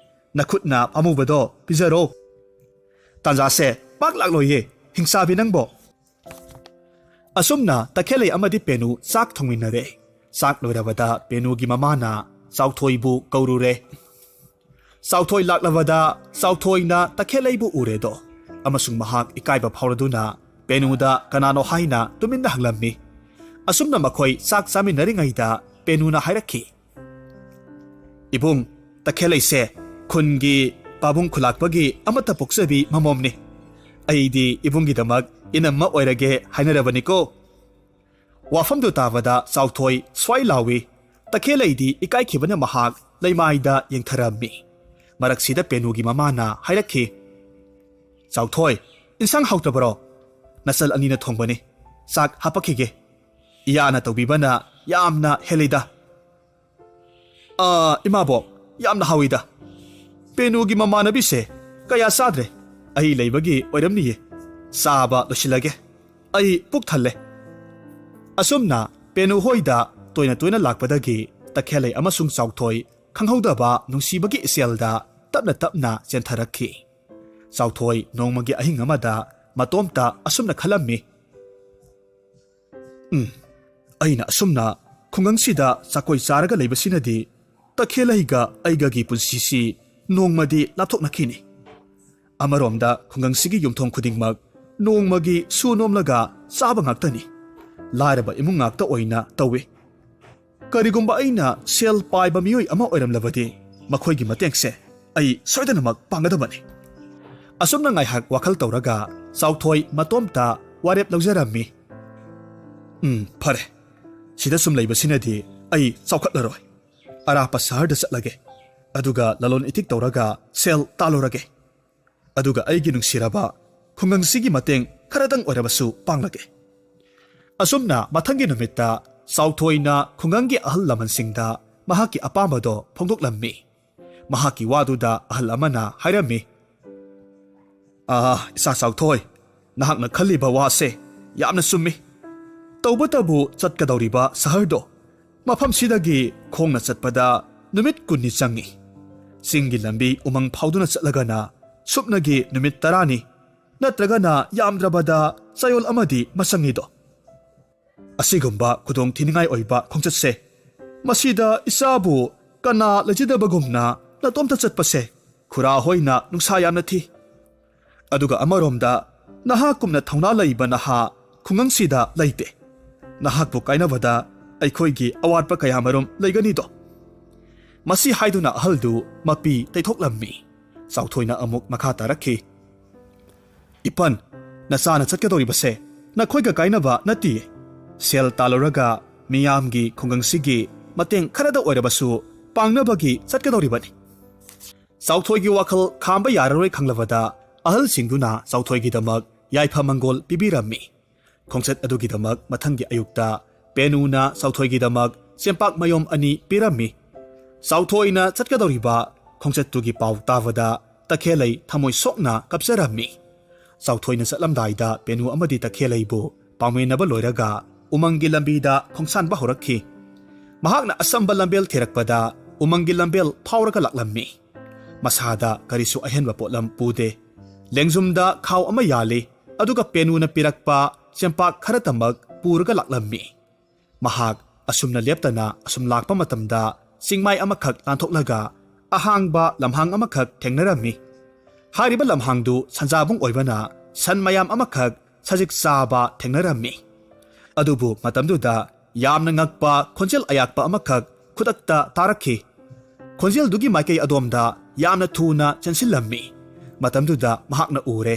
ꯅꯈꯨꯠꯅ ꯄꯥꯝꯃꯨꯕꯗꯣ ꯄꯤꯖꯔꯣ꯫ ꯇꯥꯟꯖꯥꯁꯦ ꯄꯥꯛ ꯂꯥꯛꯂꯣꯏꯌꯦ, ꯍꯤꯡꯆꯥꯕꯤ ꯅꯪꯕꯣ꯫" ꯑꯁꯨꯝꯅ ꯇꯈꯦꯜꯂꯩ ꯑꯃꯗꯤ ꯄꯦꯅꯨ ꯆꯥꯛ ꯊꯣꯡꯃꯤꯟꯅꯔꯦ꯫ ꯆꯥꯛ ꯂꯣꯏꯔꯕꯗ ꯄꯦꯅꯨꯒꯤ ꯃꯃꯥꯅ ꯆꯥꯎꯊꯣꯏꯕꯨ ꯀꯧꯔꯨꯔꯦ꯫ ꯆꯥꯎꯊꯣꯏ ꯂꯥꯛꯂꯕꯗ ꯆꯥꯎꯊꯣꯏꯅ ꯇꯈꯦꯜꯂꯩꯕꯨ ꯎꯔꯦꯗꯣ ꯑꯃꯁꯨꯡ ꯃꯍꯥꯛ ꯏꯀꯥꯏꯕ ꯐꯥꯎꯔꯗꯨꯅ ꯄꯦꯅꯨꯗ ꯀꯅꯥꯅꯣ ꯍꯥꯏꯅ ꯇꯨꯃꯤꯟꯅ ꯍꯪꯂꯝꯃꯤ꯫ ꯑꯁꯨꯝꯅ ꯃꯈꯣꯏ ꯆꯥꯛ ꯆꯥꯃꯤꯟꯅꯔꯤꯉꯩꯗ ꯄꯦꯅꯨꯅ ꯍꯥꯏꯔꯛꯈꯤ, "ꯏꯕꯨꯡ, ꯇꯈꯦꯜꯂꯩꯁꯦ ꯈꯨꯟꯒꯤ ꯄꯥꯕꯨꯡ ꯈꯨꯂꯥꯛꯄꯒꯤ ꯑꯃꯠꯇ ꯄꯣꯛꯆꯕꯤ ꯃꯃꯣꯝꯅꯤ꯫ ꯑꯩꯗꯤ ꯏꯕꯨꯡꯒꯤꯗꯃꯛ ꯏꯅꯝꯃ ꯑꯣꯏꯔꯒꯦ ꯍꯥꯏꯅꯔꯕꯅꯤꯀꯣ꯫" ꯋꯥꯐꯝꯗꯨ ꯇꯥꯕꯗ ꯆꯥꯎꯊꯣꯏ ꯁ꯭ꯋꯥꯏ ꯂꯥꯎꯏ꯫ ꯇꯈꯦꯜꯂꯩꯗꯤ ꯏꯀꯥꯏꯈꯤꯕꯅ ꯃꯍꯥꯛ ꯂꯩꯃꯥꯏꯗ ꯌꯦꯡꯊꯔꯝꯃꯤ꯫ ꯃꯔꯛꯁꯤꯗ ꯄꯦꯅꯨꯒꯤ ꯃꯃꯥꯅ ꯍꯥꯏꯔꯛꯈꯤ, "ꯆꯥꯎꯊꯣꯏ, ꯏꯟꯁꯥꯡ ꯍꯥꯎꯇꯕꯔꯣ? ꯅꯆꯜ ꯑꯅꯤꯅ ꯊꯣꯡꯕꯅꯤ꯫ ꯆꯥꯛ ꯍꯥꯄꯛꯈꯤꯒꯦ꯫" ꯏꯌꯥꯅ ꯇꯧꯕꯤꯕꯅ ꯌꯥꯝꯅ ꯍꯦꯜꯂꯤꯗ꯫ "ꯑꯥ, ꯏꯃꯥꯕꯣꯛ, ꯌꯥꯝꯅ ꯍꯥꯎꯏꯗ꯫ ꯄꯦꯅꯨꯒꯤ ꯃꯃꯥꯟꯅꯕꯤꯁꯦ ꯀꯌꯥ ꯆꯥꯗ꯭ꯔꯦ꯫ ꯑꯩ ꯂꯩꯕꯒꯤ ꯑꯣꯏꯔꯝꯅꯤꯌꯦ꯫ ꯆꯥꯕ ꯂꯣꯏꯁꯤꯜꯂꯒꯦ꯫ ꯑꯩ ꯄꯨꯛ ꯊꯜꯂꯦ"꯫ ꯑꯁꯨꯝꯅ ꯄꯦꯅꯨ ꯍꯣꯏꯗ ꯇꯣꯏꯅ ꯇꯣꯏꯅ ꯂꯥꯛꯄꯗꯒꯤ ꯇꯈꯦꯜꯂꯩ ꯑꯃꯁꯨꯡ ꯆꯥꯎꯊꯣꯏ ꯈꯪꯍꯧꯗꯕ ꯅꯨꯡꯁꯤꯕꯒꯤ ꯏꯆꯦꯜꯗ ꯇꯞꯅ ꯇꯞꯅ ꯆꯦꯟꯊꯔꯛꯈꯤ꯫ ꯆꯥꯎꯊꯣꯏ ꯅꯣꯡꯃꯒꯤ ꯑꯍꯤꯡ ꯑꯃꯗ ꯃꯇꯣꯝꯇ ꯑꯁꯨꯝꯅ ꯈꯜꯂꯝꯃꯤ꯫ "ꯎꯝ, ꯑꯩꯅ ꯑꯁꯨꯝꯅ ꯈꯨꯡꯒꯪꯁꯤꯗ ꯆꯥꯀꯣꯏ ꯆꯥꯔꯒ ꯂꯩꯕꯁꯤꯅꯗꯤ ꯇꯈꯦꯜꯂꯩꯒ ꯑꯩꯒꯒꯤ ꯄꯨꯟꯁꯤꯁꯤ ꯅꯣꯡꯃꯗꯤ ꯂꯥꯞꯊꯣꯛꯅꯈꯤꯅꯤ꯫ ꯑꯃꯔꯣꯝꯗ ꯈꯨꯡꯒꯪꯁꯤꯒꯤ ꯌꯨꯝꯊꯣꯡ ꯈꯨꯗꯤꯡꯃꯛ ꯅꯣꯡꯃꯒꯤ ꯁꯨ ꯅꯣꯝꯂꯒ ꯆꯥꯕ ꯉꯥꯛꯇꯅꯤ꯫ ꯂꯥꯏꯔꯕ ꯏꯃꯨꯡ ꯉꯥꯛꯇ ꯑꯣꯏꯅ ꯇꯧꯏ꯫ ꯀꯔꯤꯒꯨꯝꯕ ꯑꯩꯅ ꯁꯦꯜ ꯄꯥꯏꯕ ꯃꯤꯑꯣꯏ ꯑꯃ ꯑꯣꯏꯔꯝꯂꯕꯗꯤ ꯃꯈꯣꯏꯒꯤ ꯃꯇꯦꯡꯁꯦ ꯑꯩ ꯁꯣꯏꯗꯅꯃꯛ ꯄꯥꯡꯒꯗꯕꯅꯤ"꯫ ꯑꯁꯨꯝꯅ ꯉꯥꯏꯍꯥꯛ ꯋꯥꯈꯜ ꯇꯧꯔꯒ ꯆꯥꯎꯊꯣꯏ ꯃꯇꯣꯝꯇ ꯋꯥꯔꯦꯞ ꯂꯧꯖꯔꯝꯃꯤ꯫ "ꯎꯝ, ꯐꯔꯦ꯫ ꯁꯤꯗ ꯁꯨꯝ ꯂꯩꯕꯁꯤꯅꯗꯤ ꯑꯩ ꯆꯥꯎꯈꯠꯂꯔꯣꯏ꯫ ꯑꯔꯥꯞꯄ ꯁꯍꯔꯗ ꯆꯠꯂꯒꯦ꯫ ꯑꯗꯨꯒ ꯂꯂꯣꯟ ꯏꯇꯤꯛ ꯇꯧꯔꯒ ꯁꯦꯜ ꯇꯥꯜꯂꯨꯔꯒꯦ꯫ ꯑꯗꯨꯒ ꯑꯩꯒꯤ ꯅꯨꯡꯁꯤꯔꯕ ꯈꯨꯡꯒꯪꯁꯤꯒꯤ ꯃꯇꯦꯡ ꯈꯔꯗꯪ ꯑꯣꯏꯔꯕꯁꯨ ꯄꯥꯡꯂꯒꯦ"꯫ ꯑꯁꯨꯝꯅ ꯃꯊꯪꯒꯤ ꯅꯨꯃꯤꯠꯇ ꯆꯥꯎꯊꯣꯏꯅ ꯈꯨꯡꯒꯪꯒꯤ ꯑꯍꯜ ꯂꯃꯟꯁꯤꯡꯗ ꯃꯍꯥꯛꯀꯤ ꯑꯄꯥꯝꯕꯗꯣ ꯐꯣꯡꯗꯣꯛꯂꯝꯃꯤ꯫ ꯃꯍꯥꯛꯀꯤ ꯋꯥꯗꯨꯗ ꯑꯍꯜ ꯑꯃꯅ ꯍꯥꯏꯔꯝꯃꯤ, "ꯑꯥ, ꯏꯆꯥ ꯆꯥꯎꯊꯣꯏ, ꯅꯍꯥꯛꯅ ꯈꯜꯂꯤꯕ ꯋꯥꯁꯦ ꯌꯥꯝꯅ ꯆꯨꯝꯃꯤ꯫ ꯇꯧꯕꯇꯕꯨ ꯆꯠꯀꯗꯧꯔꯤꯕ ꯁꯍꯔꯗꯣ ꯃꯐꯝꯁꯤꯗꯒꯤ ꯈꯣꯡꯅ ꯆꯠꯄꯗ ꯅꯨꯃꯤꯠ ꯀꯨꯟꯅꯤ ꯆꯪꯏ꯫ ꯆꯤꯡꯒꯤ ꯂꯝꯕꯤ ꯎꯃꯪ ꯐꯥꯎꯗꯨꯅ ꯆꯠꯂꯒꯅ ꯁꯨꯞꯅꯒꯤ ꯅꯨꯃꯤꯠ ꯇꯔꯥꯅꯤ, ꯅꯠꯇ꯭ꯔꯒꯅ ꯌꯥꯝꯗ꯭ꯔꯕꯗ ꯆꯌꯣꯜ ꯑꯃꯗꯤ ꯃꯆꯪꯏꯗꯣ꯫ ꯑꯁꯤꯒꯨꯝꯕ ꯈꯨꯗꯣꯡ ꯊꯤꯅꯤꯡꯉꯥꯏ ꯑꯣꯏꯕ ꯈꯣꯡꯆꯠꯁꯦ, ꯃꯁꯤꯗ ꯏꯆꯥꯕꯨ ꯀꯅꯥ ꯂꯩꯖꯗꯕꯒꯨꯝꯅ ꯅꯇꯣꯝꯇ ꯆꯠꯄꯁꯦ ꯈꯨꯔꯥ ꯍꯣꯏꯅ ꯅꯨꯡꯁꯥ ꯌꯥꯝꯅ ꯊꯤ꯫ ꯑꯗꯨꯒ ꯑꯃꯔꯣꯝꯗ ꯅꯍꯥꯛꯀꯨꯝꯅ ꯊꯧꯅꯥ ꯂꯩꯕ ꯅꯍꯥ ꯈꯨꯡꯒꯪꯁꯤꯗ ꯂꯩꯇꯦ꯫ ꯅꯍꯥꯛꯄꯨ ꯀꯥꯏꯅꯕꯗ ꯑꯩꯈꯣꯏꯒꯤ ꯑꯋꯥꯠꯄ ꯀꯌꯥꯃꯔꯨꯝ ꯂꯩꯒꯅꯤꯗꯣ"꯫ ꯃꯁꯤ ꯍꯥꯏꯗꯨꯅ ꯑꯍꯜꯗꯨ ꯃꯄꯤ ꯇꯩꯊꯣꯛꯂꯝꯃꯤ꯫ ꯆꯥꯎꯊꯣꯏꯅ ꯑꯃꯨꯛ ꯃꯈꯥ ꯇꯥꯔꯛꯈꯤ, "ꯏꯄꯟ, ꯅꯆꯥꯅ ꯆꯠꯀꯗꯧꯔꯤꯕꯁꯦ ꯅꯈꯣꯏꯒ ꯀꯥꯏꯅꯕ ꯅꯠꯇꯤꯌꯦ꯫ ꯁꯦꯜ ꯇꯥꯜꯂꯨꯔꯒ ꯃꯤꯌꯥꯝꯒꯤ ꯈꯨꯡꯒꯪꯁꯤꯒꯤ ꯃꯇꯦꯡ ꯈꯔꯗ ꯑꯣꯏꯔꯕꯁꯨ ꯄꯥꯡꯅꯕꯒꯤ ꯆꯠꯀꯗꯧꯔꯤꯕꯅꯤ"꯫ ꯆꯥꯎꯊꯣꯏꯒꯤ ꯋꯥꯈꯜ ꯈꯥꯝꯕ ꯌꯥꯔꯔꯣꯏ ꯈꯪꯂꯕꯗ ꯑꯍꯜꯁꯤꯡꯗꯨꯅ ꯆꯥꯎꯊꯣꯏꯒꯤꯗꯃꯛ ꯌꯥꯏꯐ ꯃꯪꯒꯣꯜ ꯄꯤꯕꯤꯔꯝꯃꯤ꯫ ꯈꯣꯡꯆꯠ ꯑꯗꯨꯒꯤꯗꯃꯛ ꯃꯊꯪꯒꯤ ꯑꯌꯨꯛꯇ ꯄꯦꯅꯨꯅ ꯆꯥꯎꯊꯣꯏꯒꯤꯗꯃꯛ ꯆꯦꯡꯄꯥꯛ ꯃꯌꯣꯝ ꯑꯅꯤ ꯄꯤꯔꯝꯃꯤ꯫ ꯆꯥꯎꯊꯣꯏꯅ ꯆꯠꯀꯗꯧꯔꯤꯕ ꯈꯣꯡꯆꯠꯇꯨꯒꯤ ꯄꯥꯎ ꯇꯥꯕꯗ ꯇꯈꯦꯜꯂꯩ ꯊꯃꯣꯏ ꯁꯣꯛꯅ ꯀꯞꯆꯔꯝꯃꯤ꯫ ꯆꯥꯎꯊꯣꯏꯅ ꯆꯠꯂꯝꯗꯥꯏꯗ ꯄꯦꯅꯨ ꯑꯃꯗꯤ ꯇꯈꯦꯜꯂꯩꯕꯨ ꯄꯥꯎꯃꯤꯟꯅꯕ ꯂꯣꯏꯔꯒ ꯎꯃꯪꯒꯤ ꯂꯝꯕꯤꯗ ꯈꯣꯡꯁꯥꯟꯕ ꯍꯧꯔꯛꯈꯤ꯫ ꯃꯍꯥꯛꯅ ꯑꯁꯝꯕ ꯂꯝꯕꯦꯜ ꯊꯤꯔꯛꯄꯗ ꯎꯃꯪꯒꯤ ꯂꯝꯕꯦꯜ ꯐꯥꯎꯔꯒ ꯂꯥꯛꯂꯝꯃꯤ꯫ ꯃꯁꯥꯗ ꯀꯔꯤꯁꯨ ꯑꯍꯦꯟꯕ ꯄꯣꯠꯂꯝ ꯄꯨꯗꯦ꯫ ꯂꯦꯡꯖꯨꯝꯗ ꯈꯥꯎ ꯑꯃ ꯌꯥꯜꯂꯤ, ꯑꯗꯨꯒ ꯄꯦꯅꯨꯅ ꯄꯤꯔꯛꯄ ꯆꯦꯡꯄꯥꯛ ꯈꯔꯇꯃꯛ ꯄꯨꯔꯒ ꯂꯥꯛꯂꯝꯃꯤ꯫ ꯃꯍꯥꯛ ꯑꯁꯨꯝꯅ ꯂꯦꯞꯇꯅ ꯑꯁꯨꯝ ꯂꯥꯛꯄ ꯃꯇꯝꯗ ꯆꯤꯡꯃꯥꯏ ꯑꯃꯈꯛ ꯂꯥꯟꯊꯣꯛꯂꯒ ꯑꯍꯥꯡꯕ ꯂꯝꯍꯥꯡ ꯑꯃꯈꯛ ꯊꯦꯡꯅꯔꯝꯃꯤ꯫ ꯍꯥꯏꯔꯤꯕ ꯂꯝꯍꯥꯡꯗꯨ ꯁꯟꯖꯥꯕꯨꯡ ꯑꯣꯏꯕꯅ ꯁꯟ ꯃꯌꯥꯝ ꯑꯃꯈꯛ ꯁꯖꯤꯛ ꯆꯥꯕ ꯊꯦꯡꯅꯔꯝꯃꯤ꯫ ꯑꯗꯨꯕꯨ ꯃꯇꯝꯗꯨꯗ ꯌꯥꯝꯅ ꯉꯛꯄ ꯈꯣꯟꯖꯦꯜ ꯑꯌꯥꯛꯄ ꯑꯃꯈꯛ ꯈꯨꯗꯛꯇ ꯇꯥꯔꯛꯈꯤ꯫ ꯈꯣꯟꯖꯦꯜꯗꯨꯒꯤ ꯃꯥꯏꯀꯩ ꯑꯗꯣꯝꯗ ꯌꯥꯝꯅ ꯊꯨꯅ ꯆꯦꯟꯁꯤꯜꯂꯝꯃꯤ꯫ ꯃꯇꯝꯗꯨꯗ ꯃꯍꯥꯛꯅ ꯎꯔꯦ꯫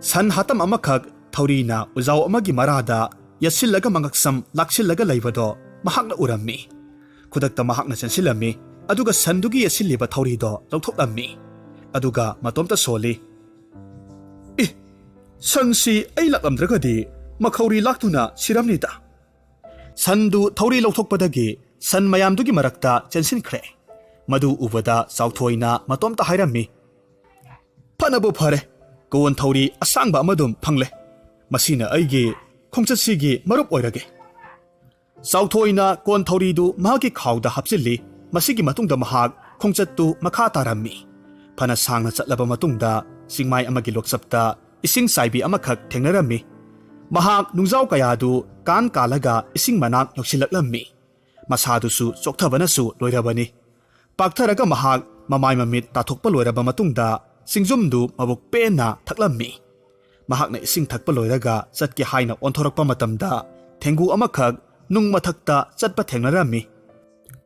ꯁꯟ ꯍꯥꯇꯝ ꯑꯃꯈꯛ ꯊꯧꯔꯤꯅ ꯎꯖꯥꯎ ꯑꯃꯒꯤ ꯃꯔꯥꯗ ꯌꯦꯠꯁꯤꯜꯂꯒ ꯃꯉꯛꯁꯝ ꯂꯥꯛꯁꯤꯜꯂꯒ ꯂꯩꯕꯗꯣ ꯃꯍꯥꯛꯅ ꯎꯔꯝꯃꯤ꯫ ꯈꯨꯗꯛꯇ ꯃꯍꯥꯛꯅ ꯆꯦꯟꯁꯤꯜꯂꯝꯃꯤ, ꯑꯗꯨꯒ ꯁꯟꯗꯨꯒꯤ ꯌꯦꯠꯁꯤꯜꯂꯤꯕ ꯊꯧꯔꯤꯗꯣ ꯂꯧꯊꯣꯛꯂꯝꯃꯤ꯫ ꯑꯗꯨꯒ ꯃꯇꯣꯝꯇ ꯁꯣꯜꯂꯤ꯫ "ꯑꯦ, ꯁꯟꯁꯤ ꯑꯩ ꯂꯥꯛꯂꯝꯗ꯭ꯔꯒꯗꯤ ꯃꯈꯧꯔꯤ ꯂꯥꯛꯇꯨꯅ ꯁꯤꯔꯝꯅꯤꯗ!" ꯁꯟꯗꯨ ꯊꯧꯔꯤ ꯂꯧꯊꯣꯛꯄꯗꯒꯤ ꯁꯟ ꯃꯌꯥꯝꯗꯨꯒꯤ ꯃꯔꯛꯇ ꯆꯦꯟꯁꯤꯟꯈ꯭ꯔꯦ꯫ ꯃꯗꯨ ꯎꯕꯗ ꯆꯥꯎꯊꯣꯏꯅ ꯃꯇꯣꯝꯇ ꯍꯥꯏꯔꯝꯃꯤ, "ꯐꯅꯕꯨ ꯐꯔꯦ, ꯀꯣꯟ ꯊꯧꯔꯤ ꯑꯁꯥꯡꯕ ꯑꯃꯗꯨꯝ ꯐꯪꯂꯦ꯫ ꯃꯁꯤꯅ ꯑꯩꯒꯤ ꯈꯣꯡꯆꯠꯁꯤꯒꯤ ꯃꯔꯨꯞ ꯑꯣꯏꯔꯒꯦ꯫" ꯆꯥꯎꯊꯣꯏꯅ ꯀꯣꯟ ꯊꯧꯔꯤꯗꯨ ꯃꯍꯥꯛꯀꯤ ꯈꯥꯎꯗ ꯍꯥꯞꯆꯤꯜꯂꯤ꯫ ꯃꯁꯤꯒꯤ ꯃꯇꯨꯡꯗ ꯃꯍꯥꯛ ꯈꯣꯡꯆꯠꯇꯨ ꯃꯈꯥ ꯇꯥꯔꯝꯃꯤ꯫ ꯐꯅ ꯁꯥꯡꯅ ꯆꯠꯂꯕ ꯃꯇꯨꯡꯗ ꯆꯤꯡꯃꯥꯏ ꯑꯃꯒꯤ ꯂꯣꯛꯆꯞꯇ ꯏꯁꯤꯡ ꯆꯥꯏꯕꯤ ꯑꯃꯈꯛ ꯊꯦꯡꯅꯔꯝꯃꯤ꯫ ꯃꯍꯥꯛ ꯅꯨꯡꯖꯥꯎ ꯀꯌꯥꯗꯨ ꯀꯥꯟ ꯀꯥꯜꯂꯒ ꯏꯁꯤꯡ ꯃꯅꯥꯛ ꯌꯧꯁꯤꯜꯂꯛꯂꯝꯃꯤ꯫ ꯃꯁꯥꯗꯨꯁꯨ ꯆꯣꯛꯊꯕꯅꯁꯨ ꯂꯣꯏꯔꯕꯅꯤ꯫ ꯄꯥꯛꯊꯔꯒ ꯃꯍꯥꯛ ꯃꯃꯥꯏ ꯃꯃꯤꯠ ꯇꯥꯊꯣꯛꯄ ꯂꯣꯏꯔꯕ ꯃꯇꯨꯡꯗ ꯆꯤꯡꯖꯨꯝꯗꯨ ꯃꯕꯨꯛ ꯄꯦꯟꯅ ꯊꯛꯂꯝꯃꯤ꯫ ꯃꯍꯥꯛꯅ ꯏꯁꯤꯡ ꯊꯛꯄ ꯂꯣꯏꯔꯒ ꯆꯠꯀꯦ ꯍꯥꯏꯅ ꯑꯣꯟꯊꯣꯔꯛꯄ ꯃꯇꯝꯗ ꯊꯦꯡꯒꯨ ꯑꯃꯈꯛ ꯅꯨꯡ ꯃꯊꯛꯇ ꯆꯠꯄ ꯊꯦꯡꯅꯔꯝꯃꯤ꯫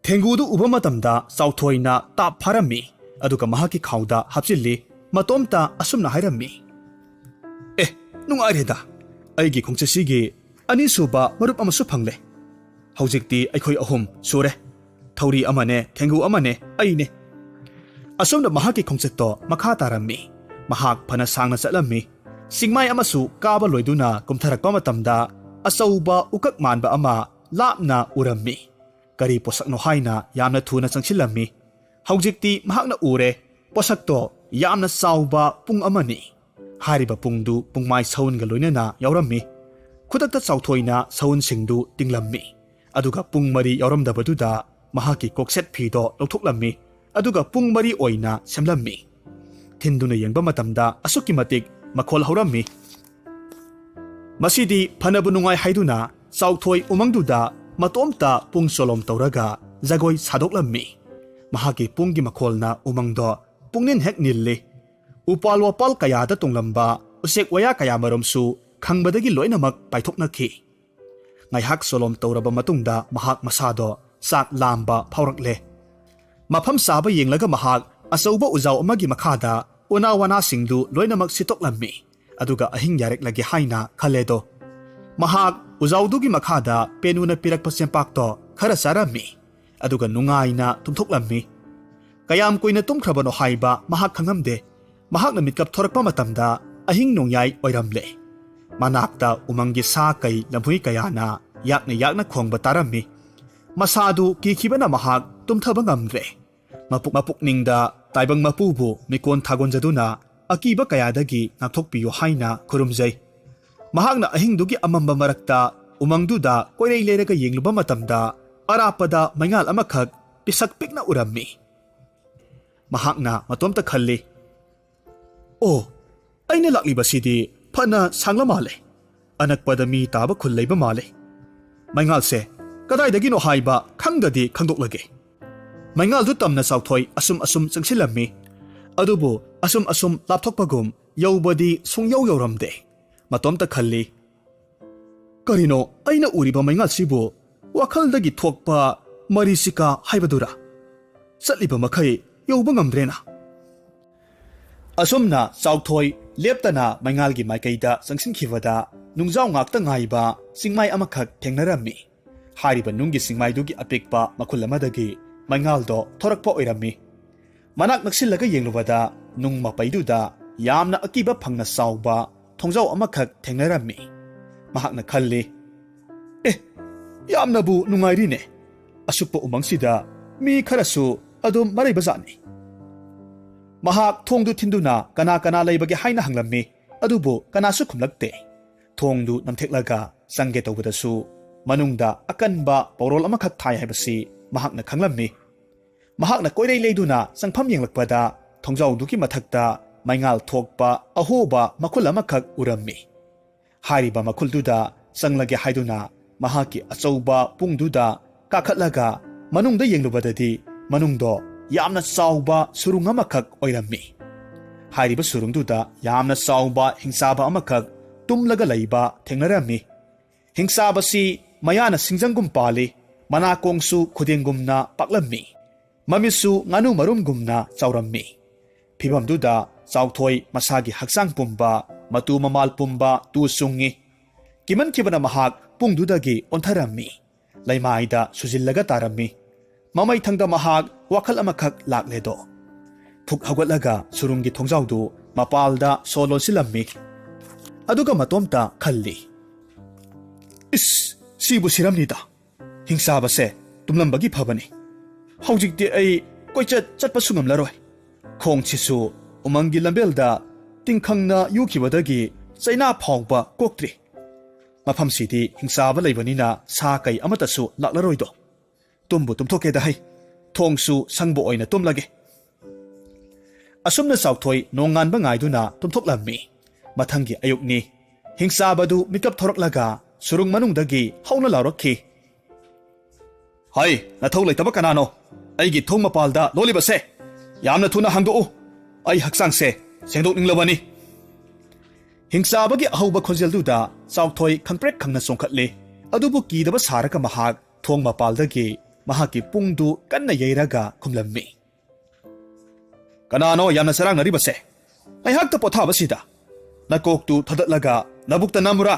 ꯊꯦꯡꯒꯨꯗꯨ ꯎꯕ ꯃꯇꯝꯗ ꯆꯥꯎꯊꯣꯏꯅ ꯇꯥꯞ ꯐꯥꯔꯝꯃꯤ, ꯑꯗꯨꯒ ꯃꯍꯥꯛꯀꯤ ꯈꯥꯎꯗ ꯍꯥꯞꯆꯤꯜꯂꯤ꯫ ꯃꯇꯣꯝꯇ ꯑꯁꯨꯝꯅ ꯍꯥꯏꯔꯝꯃꯤ, "ꯑꯦ, ꯅꯨꯡꯉꯥꯏꯔꯦꯗ, ꯑꯩꯒꯤ ꯈꯣꯡꯆꯠꯁꯤꯒꯤ ꯑꯅꯤꯁꯨꯕ ꯃꯔꯨꯞ ꯑꯃꯁꯨ ꯐꯪꯂꯦ꯫ ꯍꯧꯖꯤꯛꯇꯤ ꯑꯩꯈꯣꯏ ꯑꯍꯨꯝ ꯁꯨꯔꯦ꯫ ꯊꯧꯔꯤ ꯑꯃꯅꯦ, ꯊꯦꯡꯒꯨ ꯑꯃꯅꯦ, ꯑꯩꯅꯦ꯫" ꯑꯁꯨꯝꯅ ꯃꯍꯥꯛꯀꯤ ꯈꯣꯡꯆꯠꯇꯣ ꯃꯈꯥ ꯇꯥꯔꯝꯃꯤ꯫ ꯃꯍꯥꯛ ꯐꯅ ꯁꯥꯡꯅ ꯆꯠꯂꯝꯃꯤ꯫ ꯆꯤꯡꯃꯥꯏ ꯑꯃꯁꯨ ꯀꯥꯕ ꯂꯣꯏꯗꯨꯅ ꯀꯨꯝꯊꯔꯛꯄ ꯃꯇꯝꯗ ꯑꯆꯧꯕ ꯎꯀꯛ ꯃꯥꯟꯕ ꯑꯃ ꯂꯥꯞꯅ ꯎꯔꯝꯃꯤ꯫ ꯀꯔꯤ ꯄꯣꯠꯁꯛꯅꯣ ꯍꯥꯏꯅ ꯌꯥꯝꯅ ꯊꯨꯅ ꯆꯪꯁꯤꯜꯂꯝꯃꯤ꯫ ꯍꯧꯖꯤꯛꯇꯤ ꯃꯍꯥꯛꯅ ꯎꯔꯦ꯫ ꯄꯣꯠꯁꯛꯇꯣ ꯌꯥꯝꯅ ꯆꯥꯎꯕ ꯄꯨꯡ ꯑꯃꯅꯤ꯫ ꯍꯥꯏꯔꯤꯕ ꯄꯨꯡꯗꯨ ꯄꯨꯡꯃꯥꯏ ꯁꯎꯟꯒ ꯂꯣꯏꯅꯅ ꯌꯥꯎꯔꯝꯃꯤ꯫ ꯈꯨꯗꯛꯇ ꯆꯥꯎꯊꯣꯏꯅ ꯁꯎꯟꯁꯤꯡꯗꯨ ꯇꯤꯡꯂꯝꯃꯤ꯫ ꯑꯗꯨꯒ ꯄꯨꯡ ꯃꯔꯤ ꯌꯥꯎꯔꯝꯗꯕꯗꯨꯗ ꯃꯍꯥꯛꯀꯤ ꯀꯣꯛꯁꯦꯠ ꯐꯤꯗꯣ ꯂꯧꯊꯣꯛꯂꯝꯃꯤ꯫ ꯑꯗꯨꯒ ꯄꯨꯡ ꯃꯔꯤ ꯑꯣꯏꯅ ꯁꯦꯝꯂꯝꯃꯤ꯫ ꯊꯤꯟꯗꯨꯅ ꯌꯦꯡꯕ ꯃꯇꯝꯗ ꯑꯁꯨꯛꯀꯤ ꯃꯇꯤꯛ ꯃꯈꯣꯜ ꯍꯧꯔꯝꯃꯤ꯫ ꯃꯁꯤꯗꯤ ꯐꯅꯕ ꯅꯨꯡꯉꯥꯏ ꯍꯥꯏꯗꯨꯅ ꯆꯥꯎꯊꯣꯏ ꯎꯃꯪꯗꯨꯗ ꯃꯇꯣꯝꯇ ꯄꯨꯡ ꯆꯣꯂꯣꯝ ꯇꯧꯔꯒ ꯖꯒꯣꯏ ꯁꯥꯗꯣꯛꯂꯝꯃꯤ꯫ ꯃꯍꯥꯛꯀꯤ ꯄꯨꯡꯒꯤ ꯃꯈꯣꯜꯅ ꯎꯃꯪꯗꯣ ꯄꯨꯡꯅꯤꯟ ꯍꯦꯛ ꯅꯤꯜꯂꯤ꯫ ꯎꯄꯥꯜ ꯋꯥꯄꯥꯜ ꯀꯌꯥꯗ ꯇꯣꯡꯂꯝꯕ ꯎꯆꯦꯛ ꯋꯥꯌꯥ ꯀꯌꯥꯃꯔꯨꯝꯁꯨ ꯈꯪꯕꯗꯒꯤ ꯂꯣꯏꯅꯃꯛ ꯄꯥꯏꯊꯣꯛꯅꯈꯤ꯫ ꯉꯥꯏꯍꯥꯛ ꯆꯣꯂꯣꯝ ꯇꯧꯔꯕ ꯃꯇꯨꯡꯗ ꯃꯍꯥꯛ ꯃꯁꯥꯗꯣ ꯆꯥꯛ ꯂꯥꯝꯕ ꯐꯥꯎꯔꯛꯂꯦ꯫ ꯃꯐꯝ ꯆꯥꯕ ꯌꯦꯡꯂꯒ ꯃꯍꯥꯛ ꯑꯆꯧꯕ ꯎꯖꯥꯎ ꯑꯃꯒꯤ ꯃꯈꯥꯗ ꯎꯅꯥ ꯋꯥꯅꯥꯁꯤꯡꯗꯨ ꯂꯣꯏꯅꯃꯛ ꯁꯤꯠꯇꯣꯛꯂꯝꯃꯤ꯫ ꯑꯗꯨꯒ ꯑꯍꯤꯡ ꯌꯥꯔꯦꯛꯂꯒꯦ ꯍꯥꯏꯅ ꯈꯜꯂꯦꯗꯣ꯫ ꯃꯍꯥꯛ ꯎꯖꯥꯎꯗꯨꯒꯤ ꯃꯈꯥꯗ ꯄꯦꯅꯨꯅ ꯄꯤꯔꯛꯄ ꯆꯦꯡꯄꯥꯛꯇꯣ ꯈꯔ ꯆꯥꯔꯝꯃꯤ꯫ ꯑꯗꯨꯒ ꯅꯨꯡꯉꯥꯏꯅ ꯇꯨꯝꯊꯣꯛꯂꯝꯃꯤ꯫ ꯀꯌꯥꯝ ꯀꯨꯏꯅ ꯇꯨꯝꯈ꯭ꯔꯕꯅꯣ ꯍꯥꯏꯕ ꯃꯍꯥꯛ ꯈꯪꯉꯝꯗꯦ꯫ ꯃꯍꯥꯛꯅ ꯃꯤꯠꯀꯞ ꯊꯣꯔꯛꯄ ꯃꯇꯝꯗ ꯑꯍꯤꯡ ꯅꯣꯡꯌꯥꯏ ꯑꯣꯏꯔꯝꯂꯦ꯫ ꯃꯅꯥꯛꯇ ꯎꯃꯪꯒꯤ ꯁꯥ ꯀꯩ ꯂꯝꯍꯨꯏ ꯀꯌꯥꯅ ꯌꯥꯛꯅ ꯌꯥꯛꯅ ꯈꯣꯡꯕ ꯇꯥꯔꯝꯃꯤ꯫ ꯃꯁꯥꯗꯨ ꯀꯤꯈꯤꯕꯅ ꯃꯍꯥꯛ ꯇꯨꯝꯊꯕ ꯉꯝꯗ꯭ꯔꯦ꯫ ꯃꯄꯨ-, ꯃꯄꯨꯛꯅꯤꯡꯗ ꯇꯥꯏꯕꯪ ꯃꯄꯨꯕꯨ ꯃꯤꯀꯣꯟ ꯊꯥꯒꯣꯟꯖꯗꯨꯅ ꯑꯀꯤꯕ ꯀꯌꯥꯗꯒꯤ ꯉꯥꯛꯊꯣꯛꯄꯤꯌꯨ ꯍꯥꯏꯅ ꯈꯨꯔꯨꯝꯖꯩ꯫ ꯃꯍꯥꯛꯅ ꯑꯍꯤꯡꯗꯨꯒꯤ ꯑꯃꯝꯕ ꯃꯔꯛꯇ ꯎꯃꯪꯗꯨꯗ ꯀꯣꯏꯔꯩ ꯂꯩꯔꯒ ꯌꯦꯡꯂꯨꯕ ꯃꯇꯝꯗ ꯑꯔꯥꯞꯄꯗ ꯃꯩꯉꯥꯜ ꯑꯃꯈꯛ ꯄꯤꯁꯛ ꯄꯤꯛꯅ ꯎꯔꯝꯃꯤ꯫ ꯃꯍꯥꯛꯅ ꯃꯇꯣꯝꯇ ꯈꯜꯂꯤ, "ꯑꯣ, ꯑꯩꯅ ꯂꯥꯛꯂꯤꯕꯁꯤꯗꯤ ꯐꯅ ꯁꯥꯡꯂ ꯃꯥꯜꯂꯦ꯫ ꯑꯅꯛꯄꯗ ꯃꯤ ꯇꯥꯕ ꯈꯨꯜ ꯂꯩꯕ ꯃꯥꯜꯂꯦ꯫ ꯃꯩꯉꯥꯜꯁꯦ ꯀꯗꯥꯏꯗꯒꯤꯅꯣ ꯍꯥꯏꯕ ꯈꯪꯗꯗꯤ ꯈꯪꯗꯣꯛꯂꯒꯦ꯫" ꯃꯩꯉꯥꯜꯗꯨ ꯇꯝꯅ ꯆꯥꯎꯊꯣꯏ ꯑꯁꯨꯝ ꯑꯁꯨꯝ ꯆꯪꯁꯤꯜꯂꯝꯃꯤ꯫ ꯑꯗꯨꯕꯨ ꯑꯁꯨꯝ ꯑꯁꯨꯝ ꯂꯥꯞꯊꯣꯛꯄꯒꯨꯝ ꯌꯧꯕꯗꯤ ꯁꯨꯡꯌꯧ ꯌꯧꯔꯝꯗꯦ꯫ ꯃꯇꯣꯝꯇ ꯈꯜꯂꯤ, "ꯀꯔꯤꯅꯣ ꯑꯩꯅ ꯎꯔꯤꯕ ꯃꯩꯉꯥꯜꯁꯤꯕꯨ? ꯋꯥꯈꯜꯗꯒꯤ ꯊꯣꯛꯄ ꯃꯔꯤꯆꯤꯀꯥ ꯍꯥꯏꯕꯗꯨꯔꯥ? ꯆꯠꯂꯤꯕ ꯃꯈꯩ ꯌꯧꯕ ꯉꯝꯗ꯭ꯔꯦꯅ꯫" ꯑꯁꯨꯝꯅ ꯆꯥꯎꯊꯣꯏ ꯂꯦꯞꯇꯅ ꯃꯩꯉꯥꯜꯒꯤ ꯃꯥꯏꯀꯩꯗ ꯆꯪꯁꯤꯟꯈꯤꯕꯗ ꯅꯨꯡꯖꯥꯎ ꯉꯥꯛꯇ ꯉꯥꯏꯕ ꯆꯤꯡꯃꯥꯏ ꯑꯃꯈꯛ ꯊꯦꯡꯅꯔꯝꯃꯤ꯫ ꯍꯥꯏꯔꯤꯕ ꯅꯨꯡꯒꯤ ꯆꯤꯡꯃꯥꯏꯗꯨꯒꯤ ꯑꯄꯤꯛꯄ ꯃꯈꯨꯜ ꯑꯃꯗꯒꯤ ꯃꯩꯉꯥꯜꯗꯣ ꯊꯣꯔꯛꯄ ꯑꯣꯏꯔꯝꯃꯤ꯫ ꯃꯅꯥꯛ ꯅꯛꯁꯤꯜꯂꯒ ꯌꯦꯡꯂꯨꯕꯗ ꯅꯨꯡ ꯃꯄꯩꯗꯨꯗ ꯌꯥꯝꯅ ꯑꯀꯤꯕ ꯐꯪꯅ ꯆꯥꯎꯕ ꯊꯣꯡꯖꯥꯎ ꯑꯃꯈꯛ ꯊꯦꯡꯅꯔꯝꯃꯤ꯫ ꯃꯍꯥꯛꯅ ꯈꯜꯂꯤ꯫ "ꯑꯦ, ꯌꯥꯝꯅꯕꯨ ꯅꯨꯡꯉꯥꯏꯔꯤꯅꯦ꯫ ꯑꯁꯨꯛꯄ ꯎꯃꯪꯁꯤꯗ ꯃꯤ ꯈꯔꯁꯨ ꯑꯗꯨꯝ ꯃꯔꯩꯕꯖꯥꯠꯅꯤ꯫" ꯃꯍꯥꯛ ꯊꯣꯡꯗꯨ ꯊꯤꯟꯗꯨꯅ ꯀꯅꯥ ꯀꯅꯥ ꯂꯩꯕꯒꯦ ꯍꯥꯏꯅ ꯍꯪꯂꯝꯃꯤ꯫ ꯑꯗꯨꯕꯨ ꯀꯅꯥꯁꯨ ꯈꯨꯝꯂꯛꯇꯦ꯫ ꯊꯣꯡꯗꯨ ꯅꯝꯊꯦꯛꯂꯒ ꯆꯪꯒꯦ ꯇꯧꯕꯗꯁꯨ ꯃꯅꯨꯡꯗ ꯑꯀꯟꯕ ꯄꯧꯔꯣꯜ ꯑꯃꯈꯛ ꯊꯥꯏ ꯍꯥꯏꯕꯁꯤ ꯃꯍꯥꯛꯅ ꯈꯪꯂꯝꯃꯤ꯫ ꯃꯍꯥꯛꯅ ꯀꯣꯏꯔꯩ ꯂꯩꯗꯨꯅ ꯆꯪꯐꯝ ꯌꯦꯡꯂꯛꯄꯗ ꯊꯣꯡꯖꯥꯎꯗꯨꯒꯤ ꯃꯊꯛꯇ ꯃꯩꯉꯥꯜ ꯊꯣꯛꯄ ꯑꯍꯣꯕ ꯃꯈꯨꯜ ꯑꯃꯈꯛ ꯎꯔꯝꯃꯤ꯫ ꯍꯥꯏꯔꯤꯕ ꯃꯈꯨꯜꯗꯨꯗ ꯆꯪꯂꯒꯦ ꯍꯥꯏꯗꯨꯅ ꯃꯍꯥꯛꯀꯤ ꯑꯆꯧꯕ ꯄꯨꯡꯗꯨꯗ ꯀꯥꯈꯠꯂꯒ ꯃꯅꯨꯡꯗ ꯌꯦꯡꯂꯨꯕꯗꯗꯤ ꯃꯅꯨꯡꯗꯣ ꯌꯥꯝꯅ ꯆꯥꯎꯕ ꯁꯨꯔꯨꯡ ꯑꯃꯈꯛ ꯑꯣꯏꯔꯝꯃꯤ꯫ ꯍꯥꯏꯔꯤꯕ ꯁꯨꯔꯨꯡꯗꯨꯗ ꯌꯥꯝꯅ ꯆꯥꯎꯕ ꯍꯤꯡꯆꯥꯕ ꯑꯃꯈꯛ ꯇꯨꯝꯂꯒ ꯂꯩꯕ ꯊꯦꯡꯅꯔꯝꯃꯤ꯫ ꯍꯤꯡꯆꯥꯕꯁꯤ ꯃꯌꯥꯅ ꯁꯤꯡꯖꯪꯒꯨꯝ ꯄꯥꯜꯂꯤ, ꯃꯅꯥꯀꯣꯡꯁꯨ ꯈꯨꯗꯦꯡꯒꯨꯝꯅ ꯄꯥꯛꯂꯝꯃꯤ꯫ ꯃꯃꯤꯠꯁꯨ ꯉꯥꯅꯨ ꯃꯔꯨꯝꯒꯨꯝꯅ ꯆꯥꯎꯔꯝꯃꯤ꯫ ꯐꯤꯚꯝꯗꯨꯗ ꯆꯥꯎꯊꯣꯏ ꯃꯁꯥꯒꯤ ꯍꯛꯆꯥꯡ ꯄꯨꯝꯕ, ꯃꯇꯨ ꯃꯃꯥꯜ ꯄꯨꯝꯕ ꯇꯨ ꯆꯨꯡꯉꯤ꯫ ꯀꯤꯃꯟꯈꯤꯕꯅ ꯃꯍꯥꯛ ꯄꯨꯡꯗꯨꯗꯒꯤ ꯑꯣꯟꯊꯔꯝꯃꯤ꯫ ꯂꯩꯃꯥꯏꯗ ꯁꯨꯖꯤꯜꯂꯒ ꯇꯥꯔꯝꯃꯤ꯫ ꯃꯃꯩꯊꯪꯗ ꯃꯍꯥꯛ ꯋꯥꯈꯜ ꯑꯃꯈꯛ ꯂꯥꯛꯂꯦꯗꯣ꯫ ꯐꯨꯛ ꯍꯧꯒꯠꯂꯒ ꯁꯨꯔꯨꯡꯒꯤ ꯊꯣꯡꯖꯥꯎꯗꯨ ꯃꯄꯥꯜꯗ ꯁꯣ ꯂꯣꯟꯁꯤꯜꯂꯝꯃꯤ꯫ ꯑꯗꯨꯒ ꯃꯇꯣꯝꯇ ꯈꯜꯂꯤ, "ꯏꯁ, ꯁꯤꯕꯨ ꯁꯤꯔꯝꯅꯤꯗ꯫ ꯍꯤꯡꯆꯥꯕꯁꯦ ꯇꯨꯝꯂꯝꯕꯒꯤ ꯐꯕꯅꯤ꯫ ꯍꯧꯖꯤꯛꯇꯤ ꯑꯩ ꯀꯣꯏꯆꯠ ꯆꯠꯄꯁꯨ ꯉꯝꯂꯔꯣꯏ꯫ ꯈꯣꯡꯁꯤꯁꯨ ꯎꯃꯪꯒꯤ ꯂꯝꯕꯦꯜꯗ ꯇꯤꯡꯈꯪꯅ ꯌꯨꯈꯤꯕꯗꯒꯤ ꯆꯩꯅꯥ ꯐꯥꯎꯕ ꯀꯣꯛꯇ꯭ꯔꯤ꯫ ꯃꯐꯝꯁꯤꯗꯤ ꯍꯤꯡꯆꯥꯕ ꯂꯩꯕꯅꯤꯅ ꯁꯥ ꯀꯩ ꯑꯃꯠꯇꯁꯨ ꯂꯥꯛꯂꯔꯣꯏꯗꯣ꯫ ꯇꯨꯝꯕꯨ ꯇꯨꯝꯊꯣꯛꯀꯦꯗ ꯍꯩ, ꯊꯣꯡꯁꯨ ꯁꯪꯕ ꯑꯣꯏꯅ ꯇꯨꯝꯂꯒꯦ꯫" ꯑꯁꯨꯝꯅ ꯆꯥꯎꯊꯣꯏ ꯅꯣꯡꯉꯥꯟꯕ ꯉꯥꯏꯗꯨꯅ ꯇꯨꯝꯊꯣꯛꯂꯝꯃꯤ꯫ ꯃꯊꯪꯒꯤ ꯑꯌꯨꯛꯅꯤ꯫ ꯍꯤꯡꯆꯥꯕꯗꯨ ꯃꯤꯀꯞ ꯊꯣꯔꯛꯂꯒ ꯁꯨꯔꯨꯡ ꯃꯅꯨꯡꯗꯒꯤ ꯍꯧꯅ ꯂꯥꯎꯔꯛꯈꯤ, "ꯍꯩ, ꯅꯊꯧ ꯂꯩꯇꯕ ꯀꯅꯥꯅꯣ ꯑꯩꯒꯤ ꯊꯣꯡ ꯃꯄꯥꯜꯗ ꯂꯣꯜꯂꯤꯕꯁꯦ? ꯌꯥꯝꯅ ꯊꯨꯅ ꯍꯥꯡꯗꯣꯛꯎ꯫ ꯑꯩ ꯍꯛꯆꯥꯡꯁꯦ ꯁꯦꯡꯗꯣꯛꯅꯤꯡꯂꯕꯅꯤ꯫" ꯍꯤꯡꯆꯥꯕꯒꯤ ꯑꯍꯧꯕ ꯈꯣꯟꯖꯦꯜꯗꯨꯗ ꯆꯥꯎꯊꯣꯏ ꯈꯪꯄ꯭ꯔꯦꯛ ꯈꯪꯅ ꯆꯣꯡꯈꯠꯂꯤ꯫ ꯑꯗꯨꯕꯨ ꯀꯤꯗꯕ ꯁꯥꯔꯒ ꯃꯍꯥꯛ ꯊꯣꯡ ꯃꯄꯥꯜꯗꯒꯤ ꯃꯍꯥꯛꯀꯤ ꯄꯨꯡꯗꯨ ꯀꯟꯅ ꯌꯩꯔꯒ ꯈꯨꯝꯂꯝꯃꯤ, "ꯀꯅꯥꯅꯣ ꯌꯥꯝꯅ ꯆꯔꯥꯡꯅꯔꯤꯕꯁꯦ? ꯉꯥꯏꯍꯥꯛꯇ ꯄꯣꯊꯥꯕꯁꯤꯗ ꯅꯀꯣꯛꯇꯨ ꯊꯥꯗꯠꯂꯒ ꯅꯕꯨꯛꯇ ꯅꯝꯃꯨꯔꯥ?"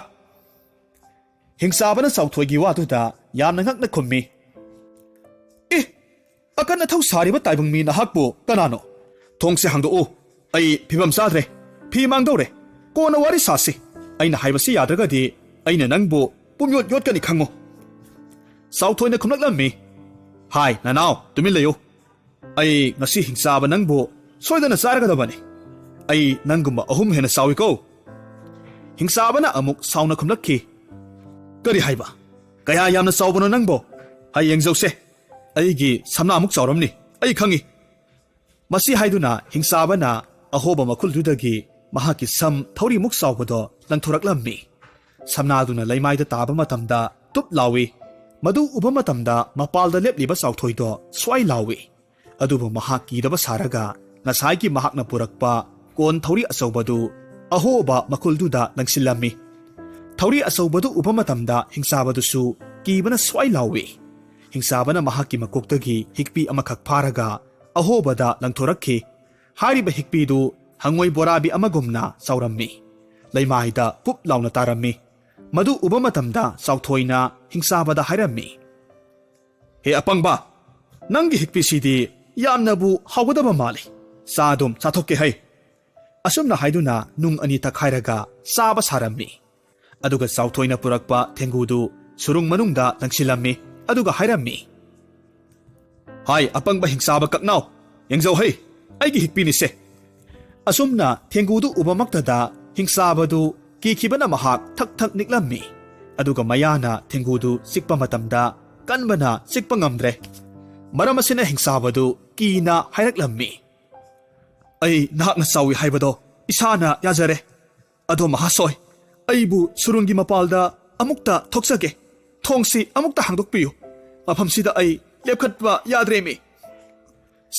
ꯍꯤꯡꯆꯥꯕꯅ ꯆꯥꯎꯊꯣꯏꯒꯤ ꯋꯥꯗꯨꯗ ꯌꯥꯝꯅ ꯉꯛꯅ ꯈꯨꯝꯃꯤ, "ꯑꯦ, ꯑꯀꯟ ꯑꯊꯧ ꯁꯥꯔꯤꯕ ꯇꯥꯏꯕꯪ ꯃꯤ ꯅꯍꯥꯛꯄꯨ ꯀꯅꯥꯅꯣ? ꯊꯣꯡꯁꯦ ꯍꯥꯡꯗꯣꯛꯎ꯫ ꯑꯩ ꯐꯤꯕꯝ ꯆꯥꯗ꯭ꯔꯦ꯫ ꯐꯤ ꯃꯥꯡꯗꯧꯔꯦ꯫ ꯀꯣꯟꯅ ꯋꯥꯔꯤ ꯁꯥꯁꯤ꯫ ꯑꯩꯅ ꯍꯥꯏꯕꯁꯤ ꯌꯥꯗ꯭ꯔꯒꯗꯤ ꯑꯩꯅ ꯅꯪꯕꯨ ꯄꯨꯝꯌꯣꯠ ꯌꯣꯠꯀꯅꯤ ꯈꯪꯉꯨ꯫ ꯆꯥꯎꯊꯣꯏꯅ ꯈꯨꯝꯂꯛꯂꯝꯃꯤ, "ꯍꯥꯏ, ꯅꯅꯥꯎ, ꯇꯨꯃꯤꯟ ꯂꯩꯌꯨ꯫ ꯑꯩ ꯉꯁꯤ ꯍꯤꯡꯆꯥꯕ ꯅꯪꯕꯨ ꯁꯣꯏꯗꯅ ꯆꯥꯔꯒꯗꯕꯅꯤ꯫ ꯑꯩ ꯅꯪꯒꯨꯝꯕ ꯑꯍꯨꯝ ꯍꯦꯟꯅ ꯆꯥꯎꯏꯀꯣ꯫" ꯍꯤꯡꯆꯥꯕꯅ ꯑꯃꯨꯛ ꯁꯥꯎꯅ ꯈꯨꯝꯂꯛꯈꯤ, "ꯀꯔꯤ ꯍꯥꯏꯕ? ꯀꯌꯥ ꯌꯥꯝꯅ ꯆꯥꯎꯕꯅꯣ ꯅꯪꯕꯣ? ꯍꯌꯦꯡ ꯌꯦꯡꯖꯧꯁꯦ꯫ ꯑꯩꯒꯤ ꯁꯝꯅꯥꯃꯨꯛ ꯆꯥꯎꯔꯝꯅꯤ, ꯑꯩ ꯈꯪꯏ꯫" ꯃꯁꯤ ꯍꯥꯏꯗꯨꯅ ꯍꯤꯡꯆꯥꯕꯅ ꯑꯍꯣꯕ ꯃꯈꯨꯜꯗꯨꯗꯒꯤ ꯃꯍꯥꯛꯀꯤ ꯁꯝ ꯊꯧꯔꯤꯃꯨꯛ ꯆꯥꯎꯕꯗꯣ ꯂꯪꯊꯣꯔꯛꯂꯝꯃꯤ꯫ ꯁꯝꯅꯥꯗꯨꯅ ꯂꯩꯃꯥꯏꯗ ꯇꯥꯕ ꯃꯇꯝꯗ ꯇꯨꯞ ꯂꯥꯎꯏ꯫ ꯃꯗꯨ ꯎꯕ ꯃꯇꯝꯗ ꯃꯄꯥꯜꯗ ꯂꯦꯞꯂꯤꯕ ꯆꯥꯎꯊꯣꯏꯗꯣ ꯁ꯭ꯋꯥꯏ ꯂꯥꯎꯏ꯫ ꯑꯗꯨꯕꯨ ꯃꯍꯥꯛ ꯀꯤꯗꯕ ꯁꯥꯔꯒ ꯉꯁꯥꯏꯒꯤ ꯃꯍꯥꯛꯅ ꯄꯨꯔꯛꯄ ꯀꯣꯟ ꯊꯧꯔꯤ ꯑꯆꯧꯕꯗꯨ ꯑꯍꯣꯕ ꯃꯈꯨꯜꯗꯨꯗ ꯂꯪꯁꯤꯜꯂꯝꯃꯤ꯫ ꯊꯧꯔꯤ ꯑꯆꯧꯕꯗꯨ ꯎꯕ ꯃꯇꯝꯗ ꯍꯤꯡꯆꯥꯕꯗꯨꯁꯨ ꯀꯤꯕꯅ ꯁ꯭ꯋꯥꯏ ꯂꯥꯎꯏ꯫ ꯍꯤꯡꯆꯥꯕꯅ ꯃꯍꯥꯛꯀꯤ ꯃꯀꯣꯛꯇꯒꯤ ꯍꯤꯛꯄꯤ ꯑꯃꯈꯛ ꯐꯥꯔꯒ ꯑꯍꯣꯕꯗ ꯂꯪꯊꯣꯔꯛꯈꯤ꯫ ꯍꯥꯏꯔꯤꯕ ꯍꯤꯛꯄꯤꯗꯨ ꯍꯪꯉꯣꯏ ꯕꯣꯔꯥꯕꯤ ꯑꯃꯒꯨꯝꯅ ꯆꯥꯎꯔꯝꯃꯤ꯫ ꯂꯩꯃꯥꯏꯗ ꯄꯨꯞ ꯂꯥꯎꯅ ꯇꯥꯔꯝꯃꯤ꯫ ꯃꯗꯨ ꯎꯕ ꯃꯇꯝꯗ ꯆꯥꯎꯊꯣꯏꯅ ꯍꯤꯡꯆꯥꯕꯗ ꯍꯥꯏꯔꯝꯃꯤ, "ꯍꯦ ꯑꯄꯪꯕ, ꯅꯪꯒꯤ ꯍꯤꯛꯄꯤꯁꯤꯗꯤ ꯌꯥꯝꯅꯕꯨ ꯍꯥꯎꯒꯗꯕ ꯃꯥꯜꯂꯤ꯫ ꯆꯥ ꯑꯗꯨꯝ ꯆꯥꯊꯣꯛꯀꯦ ꯍꯩ꯫" ꯑꯁꯨꯝꯅ ꯍꯥꯏꯗꯨꯅ ꯅꯨꯡ ꯑꯅꯤ ꯇꯛꯈꯥꯏꯔꯒ ꯆꯥꯕ ꯁꯥꯔꯝꯃꯤ꯫ ꯑꯗꯨꯒ ꯆꯥꯎꯊꯣꯏꯅ ꯄꯨꯔꯛꯄ ꯊꯦꯡꯒꯨꯗꯨ ꯁꯨꯔꯨꯡ ꯃꯅꯨꯡꯗ ꯂꯪꯁꯤꯜꯂꯝꯃꯤ꯫ ꯑꯗꯨꯒ ꯍꯥꯏꯔꯝꯃꯤ, "ꯍꯥꯏ, ꯑꯄꯪꯕ ꯍꯤꯡꯆꯥꯕ ꯀꯛꯅꯥꯎ, ꯌꯦꯡꯖꯧ ꯍꯩ, ꯑꯩꯒꯤ ꯍꯤꯛꯄꯤꯅꯤꯁꯦ꯫" ꯑꯁꯨꯝꯅ ꯊꯦꯡꯒꯨꯗꯨ ꯎꯕꯃꯛꯇꯗ ꯍꯤꯡꯆꯥꯕꯗꯨ ꯀꯤꯈꯤꯕꯅ ꯃꯍꯥꯛ ꯊꯛ ꯊꯛ ꯅꯤꯛꯂꯝꯃꯤ꯫ ꯑꯗꯨꯒ ꯃꯌꯥꯅ ꯊꯦꯡꯒꯨꯗꯨ ꯆꯤꯛꯄ ꯃꯇꯝꯗ ꯀꯟꯕꯅ ꯆꯤꯛꯄ ꯉꯝꯗ꯭ꯔꯦ꯫ ꯃꯔꯝ ꯑꯁꯤꯅ ꯍꯤꯡꯆꯥꯕꯗꯨ ꯀꯤꯅ ꯍꯥꯏꯔꯛꯂꯝꯃꯤ, "ꯑꯩ ꯅꯍꯥꯛꯅ ꯆꯥꯎꯏ ꯍꯥꯏꯕꯗꯣ ꯏꯁꯥꯅ ꯌꯥꯖꯔꯦ꯫ ꯑꯗꯣ ꯃꯍꯥꯁꯣꯏ, ꯑꯩꯕꯨ ꯁꯨꯔꯨꯡꯒꯤ ꯃꯄꯥꯜꯗ ꯑꯃꯨꯛꯇ ꯊꯣꯛꯆꯒꯦ꯫ ꯊꯣꯡꯁꯤ ꯑꯃꯨꯛꯇ ꯍꯥꯡꯗꯣꯛꯄꯤꯌꯨ꯫ ꯃꯐꯝꯁꯤꯗ ꯑꯩ ꯂꯦꯞꯈꯠꯄ ꯌꯥꯗ꯭ꯔꯦꯃꯤ꯫"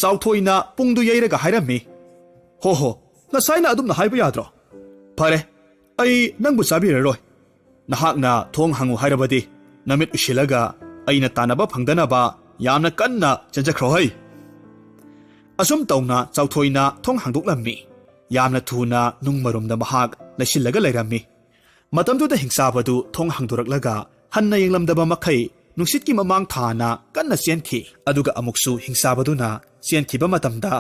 ꯆꯥꯎꯊꯣꯏꯅ ꯄꯨꯡꯗꯨ ꯌꯩꯔꯒ ꯍꯥꯏꯔꯝꯃꯤ, "ꯍꯣ ꯍꯣ, ꯉꯁꯥꯏꯅ ꯑꯗꯨꯝꯅ ꯍꯥꯏꯕ ꯌꯥꯗ꯭ꯔꯣ? ꯐꯔꯦ, ꯑꯩ ꯅꯪꯕꯨ ꯆꯥꯕꯤꯔꯔꯣꯏ꯫ ꯅꯍꯥꯛꯅ ꯊꯣꯡ ꯍꯥꯡꯉꯨ ꯍꯥꯏꯔꯕꯗꯤ ꯅꯃꯤꯠ ꯎꯏꯁꯤꯜꯂꯒ ꯑꯩꯅ ꯇꯥꯟꯅꯕ ꯐꯪꯗꯅꯕ ꯌꯥꯝꯅ ꯀꯟꯅ ꯆꯦꯟꯖꯈ꯭ꯔꯣ ꯍꯩ꯫" ꯑꯁꯨꯝ ꯇꯧꯅ ꯆꯥꯎꯊꯣꯏꯅ ꯊꯣꯡ ꯍꯥꯡꯗꯣꯛꯂꯝꯃꯤ꯫ ꯌꯥꯝꯅ ꯊꯨꯅ ꯅꯨꯡ ꯃꯔꯨꯝꯗ ꯃꯍꯥꯛ ꯂꯩꯁꯤꯜꯂꯒ ꯂꯩꯔꯝꯃꯤ꯫ ꯃꯇꯝꯗꯨꯗ ꯍꯤꯡꯆꯥꯕꯗꯨ ꯊꯣꯡ ꯍꯥꯡꯗꯣꯔꯛꯂꯒ ꯍꯟꯅ ꯌꯦꯡꯂꯝꯗꯕ ꯃꯈꯩ ꯅꯨꯡꯁꯤꯠꯀꯤ ꯃꯃꯥꯡ ꯊꯥꯅ ꯀꯟꯅ ꯆꯦꯟꯈꯤ꯫ ꯑꯗꯨꯒ ꯑꯃꯨꯛꯁꯨ ꯍꯤꯡꯆꯥꯕꯗꯨꯅ ꯆꯦꯟꯈꯤꯕ ꯃꯇꯝꯗ,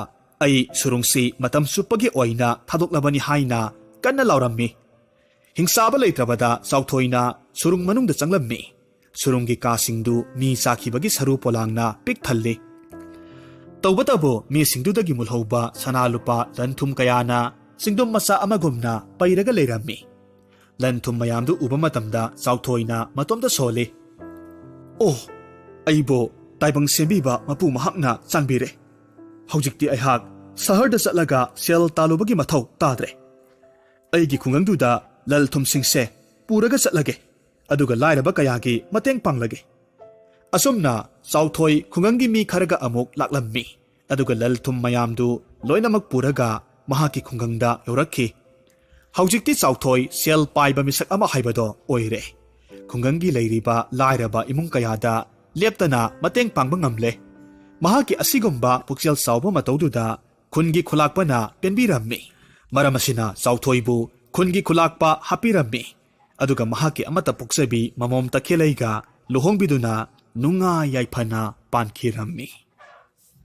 "ꯑꯩ ꯁꯨꯔꯨꯡꯁꯤ ꯃꯇꯝ ꯆꯨꯞꯄꯒꯤ ꯑꯣꯏꯅ ꯊꯥꯗꯣꯛꯂꯕꯅꯤ" ꯍꯥꯏꯅ ꯀꯟꯅ ꯂꯥꯎꯔꯝꯃꯤ꯫ ꯍꯤꯡꯁꯥꯕ ꯂꯩꯇ꯭ꯔꯕꯗ ꯆꯥꯎꯊꯣꯏꯅ ꯁꯨꯔꯨꯡ ꯃꯅꯨꯡꯗ ꯆꯪꯂꯝꯃꯤ꯫ ꯁꯨꯔꯨꯡꯒꯤ ꯀꯥꯁꯤꯡꯗꯨ ꯃꯤ ꯆꯥꯈꯤꯕꯒꯤ ꯁꯔꯨ ꯄꯣꯂꯥꯡꯅ ꯄꯤꯛ ꯊꯜꯂꯤ꯫ ꯇꯧꯕꯇꯕꯨ ꯃꯤꯁꯤꯡꯗꯨꯗꯒꯤ ꯃꯨꯜꯍꯧꯕ ꯁꯅꯥ ꯂꯨꯄꯥ ꯂꯟ ꯊꯨꯝ ꯀꯌꯥꯅ ꯆꯤꯡꯗꯨꯝ ꯃꯆꯥ ꯑꯃꯒꯨꯝꯅ ꯄꯩꯔꯒ ꯂꯩꯔꯝꯃꯤ꯫ ꯂꯟ ꯊꯨꯝ ꯃꯌꯥꯝꯗꯨ ꯎꯕ ꯃꯇꯝꯗ ꯆꯥꯎꯊꯣꯏꯅ ꯃꯇꯣꯝꯇ ꯁꯣꯜꯂꯤ꯫ "ꯑꯣ, ꯑꯩꯕꯨ ꯇꯥꯏꯕꯪ ꯁꯦꯝꯕꯤꯕ ꯃꯄꯨ ꯃꯍꯥꯛꯅ ꯆꯥꯟꯕꯤꯔꯦ꯫ ꯍꯧꯖꯤꯛꯇꯤ ꯑꯩꯍꯥꯛ ꯁꯍꯔꯗ ꯆꯠꯂꯒ ꯁꯦꯜ ꯇꯥꯜꯂꯨꯕꯒꯤ ꯃꯊꯧ ꯇꯥꯗ꯭ꯔꯦ꯫ ꯑꯩꯒꯤ ꯈꯨꯡꯒꯪꯗꯨꯗ ꯂꯜ ꯊꯨꯝꯁꯤꯡꯁꯦ ꯄꯨꯔꯒ ꯆꯠꯂꯒꯦ, ꯑꯗꯨꯒ ꯂꯥꯏꯔꯕ ꯀꯌꯥꯒꯤ ꯃꯇꯦꯡ ꯄꯥꯡꯂꯒꯦ꯫" ꯑꯁꯨꯝꯅ ꯆꯥꯎꯊꯣꯏ ꯈꯨꯡꯒꯪꯒꯤ ꯃꯤ ꯈꯔꯒ ꯑꯃꯨꯛ ꯂꯥꯛꯂꯝꯃꯤ꯫ ꯑꯗꯨꯒ ꯂꯜ ꯊꯨꯝ ꯃꯌꯥꯝꯗꯨ ꯂꯣꯏꯅꯃꯛ ꯄꯨꯔꯒ ꯃꯍꯥꯛꯀꯤ ꯈꯨꯡꯒꯪꯗ ꯌꯧꯔꯛꯈꯤ꯫ ꯍꯧꯖꯤꯛꯇꯤ ꯆꯥꯎꯊꯣꯏ ꯁꯦꯜ ꯄꯥꯏꯕ ꯃꯤꯁꯛ ꯑꯃ ꯍꯥꯏꯕꯗꯣ ꯑꯣꯏꯔꯦ꯫ ꯈꯨꯡꯒꯪꯒꯤ ꯂꯩꯔꯤꯕ ꯂꯥꯏꯔꯕ ꯏꯃꯨꯡ ꯀꯌꯥꯗ ꯂꯦꯞꯇꯅ ꯃꯇꯦꯡ ꯄꯥꯡꯕ ꯉꯝꯂꯦ꯫ ꯃꯍꯥꯛꯀꯤ ꯑꯁꯤꯒꯨꯝꯕ ꯄꯨꯛꯆꯦꯜ ꯆꯥꯎꯕ ꯃꯇꯧꯗꯨꯗ ꯈꯨꯟꯒꯤ ꯈꯨꯂꯥꯛꯄꯅ ꯄꯦꯟꯕꯤꯔꯝꯃꯤ꯫ ꯃꯔꯝ ꯑꯁꯤꯅ ꯆꯥꯎꯊꯣꯏꯕꯨ ꯈꯨꯟꯒꯤ ꯈꯨꯂꯥꯛꯄ ꯍꯥꯞꯄꯤꯔꯝꯃꯤ꯫ ꯑꯗꯨꯒ ꯃꯍꯥꯛꯀꯤ ꯑꯃꯠꯇ ꯄꯣꯛꯆꯕꯤ ꯃꯃꯣꯝ ꯇꯈꯦꯜꯂꯩꯒ ꯂꯨꯍꯣꯡꯕꯤꯗꯨꯅ ꯅꯨꯡꯉꯥꯏ ꯌꯥꯏꯐꯅ ꯄꯥꯟꯈꯤꯔꯝꯃꯤ꯫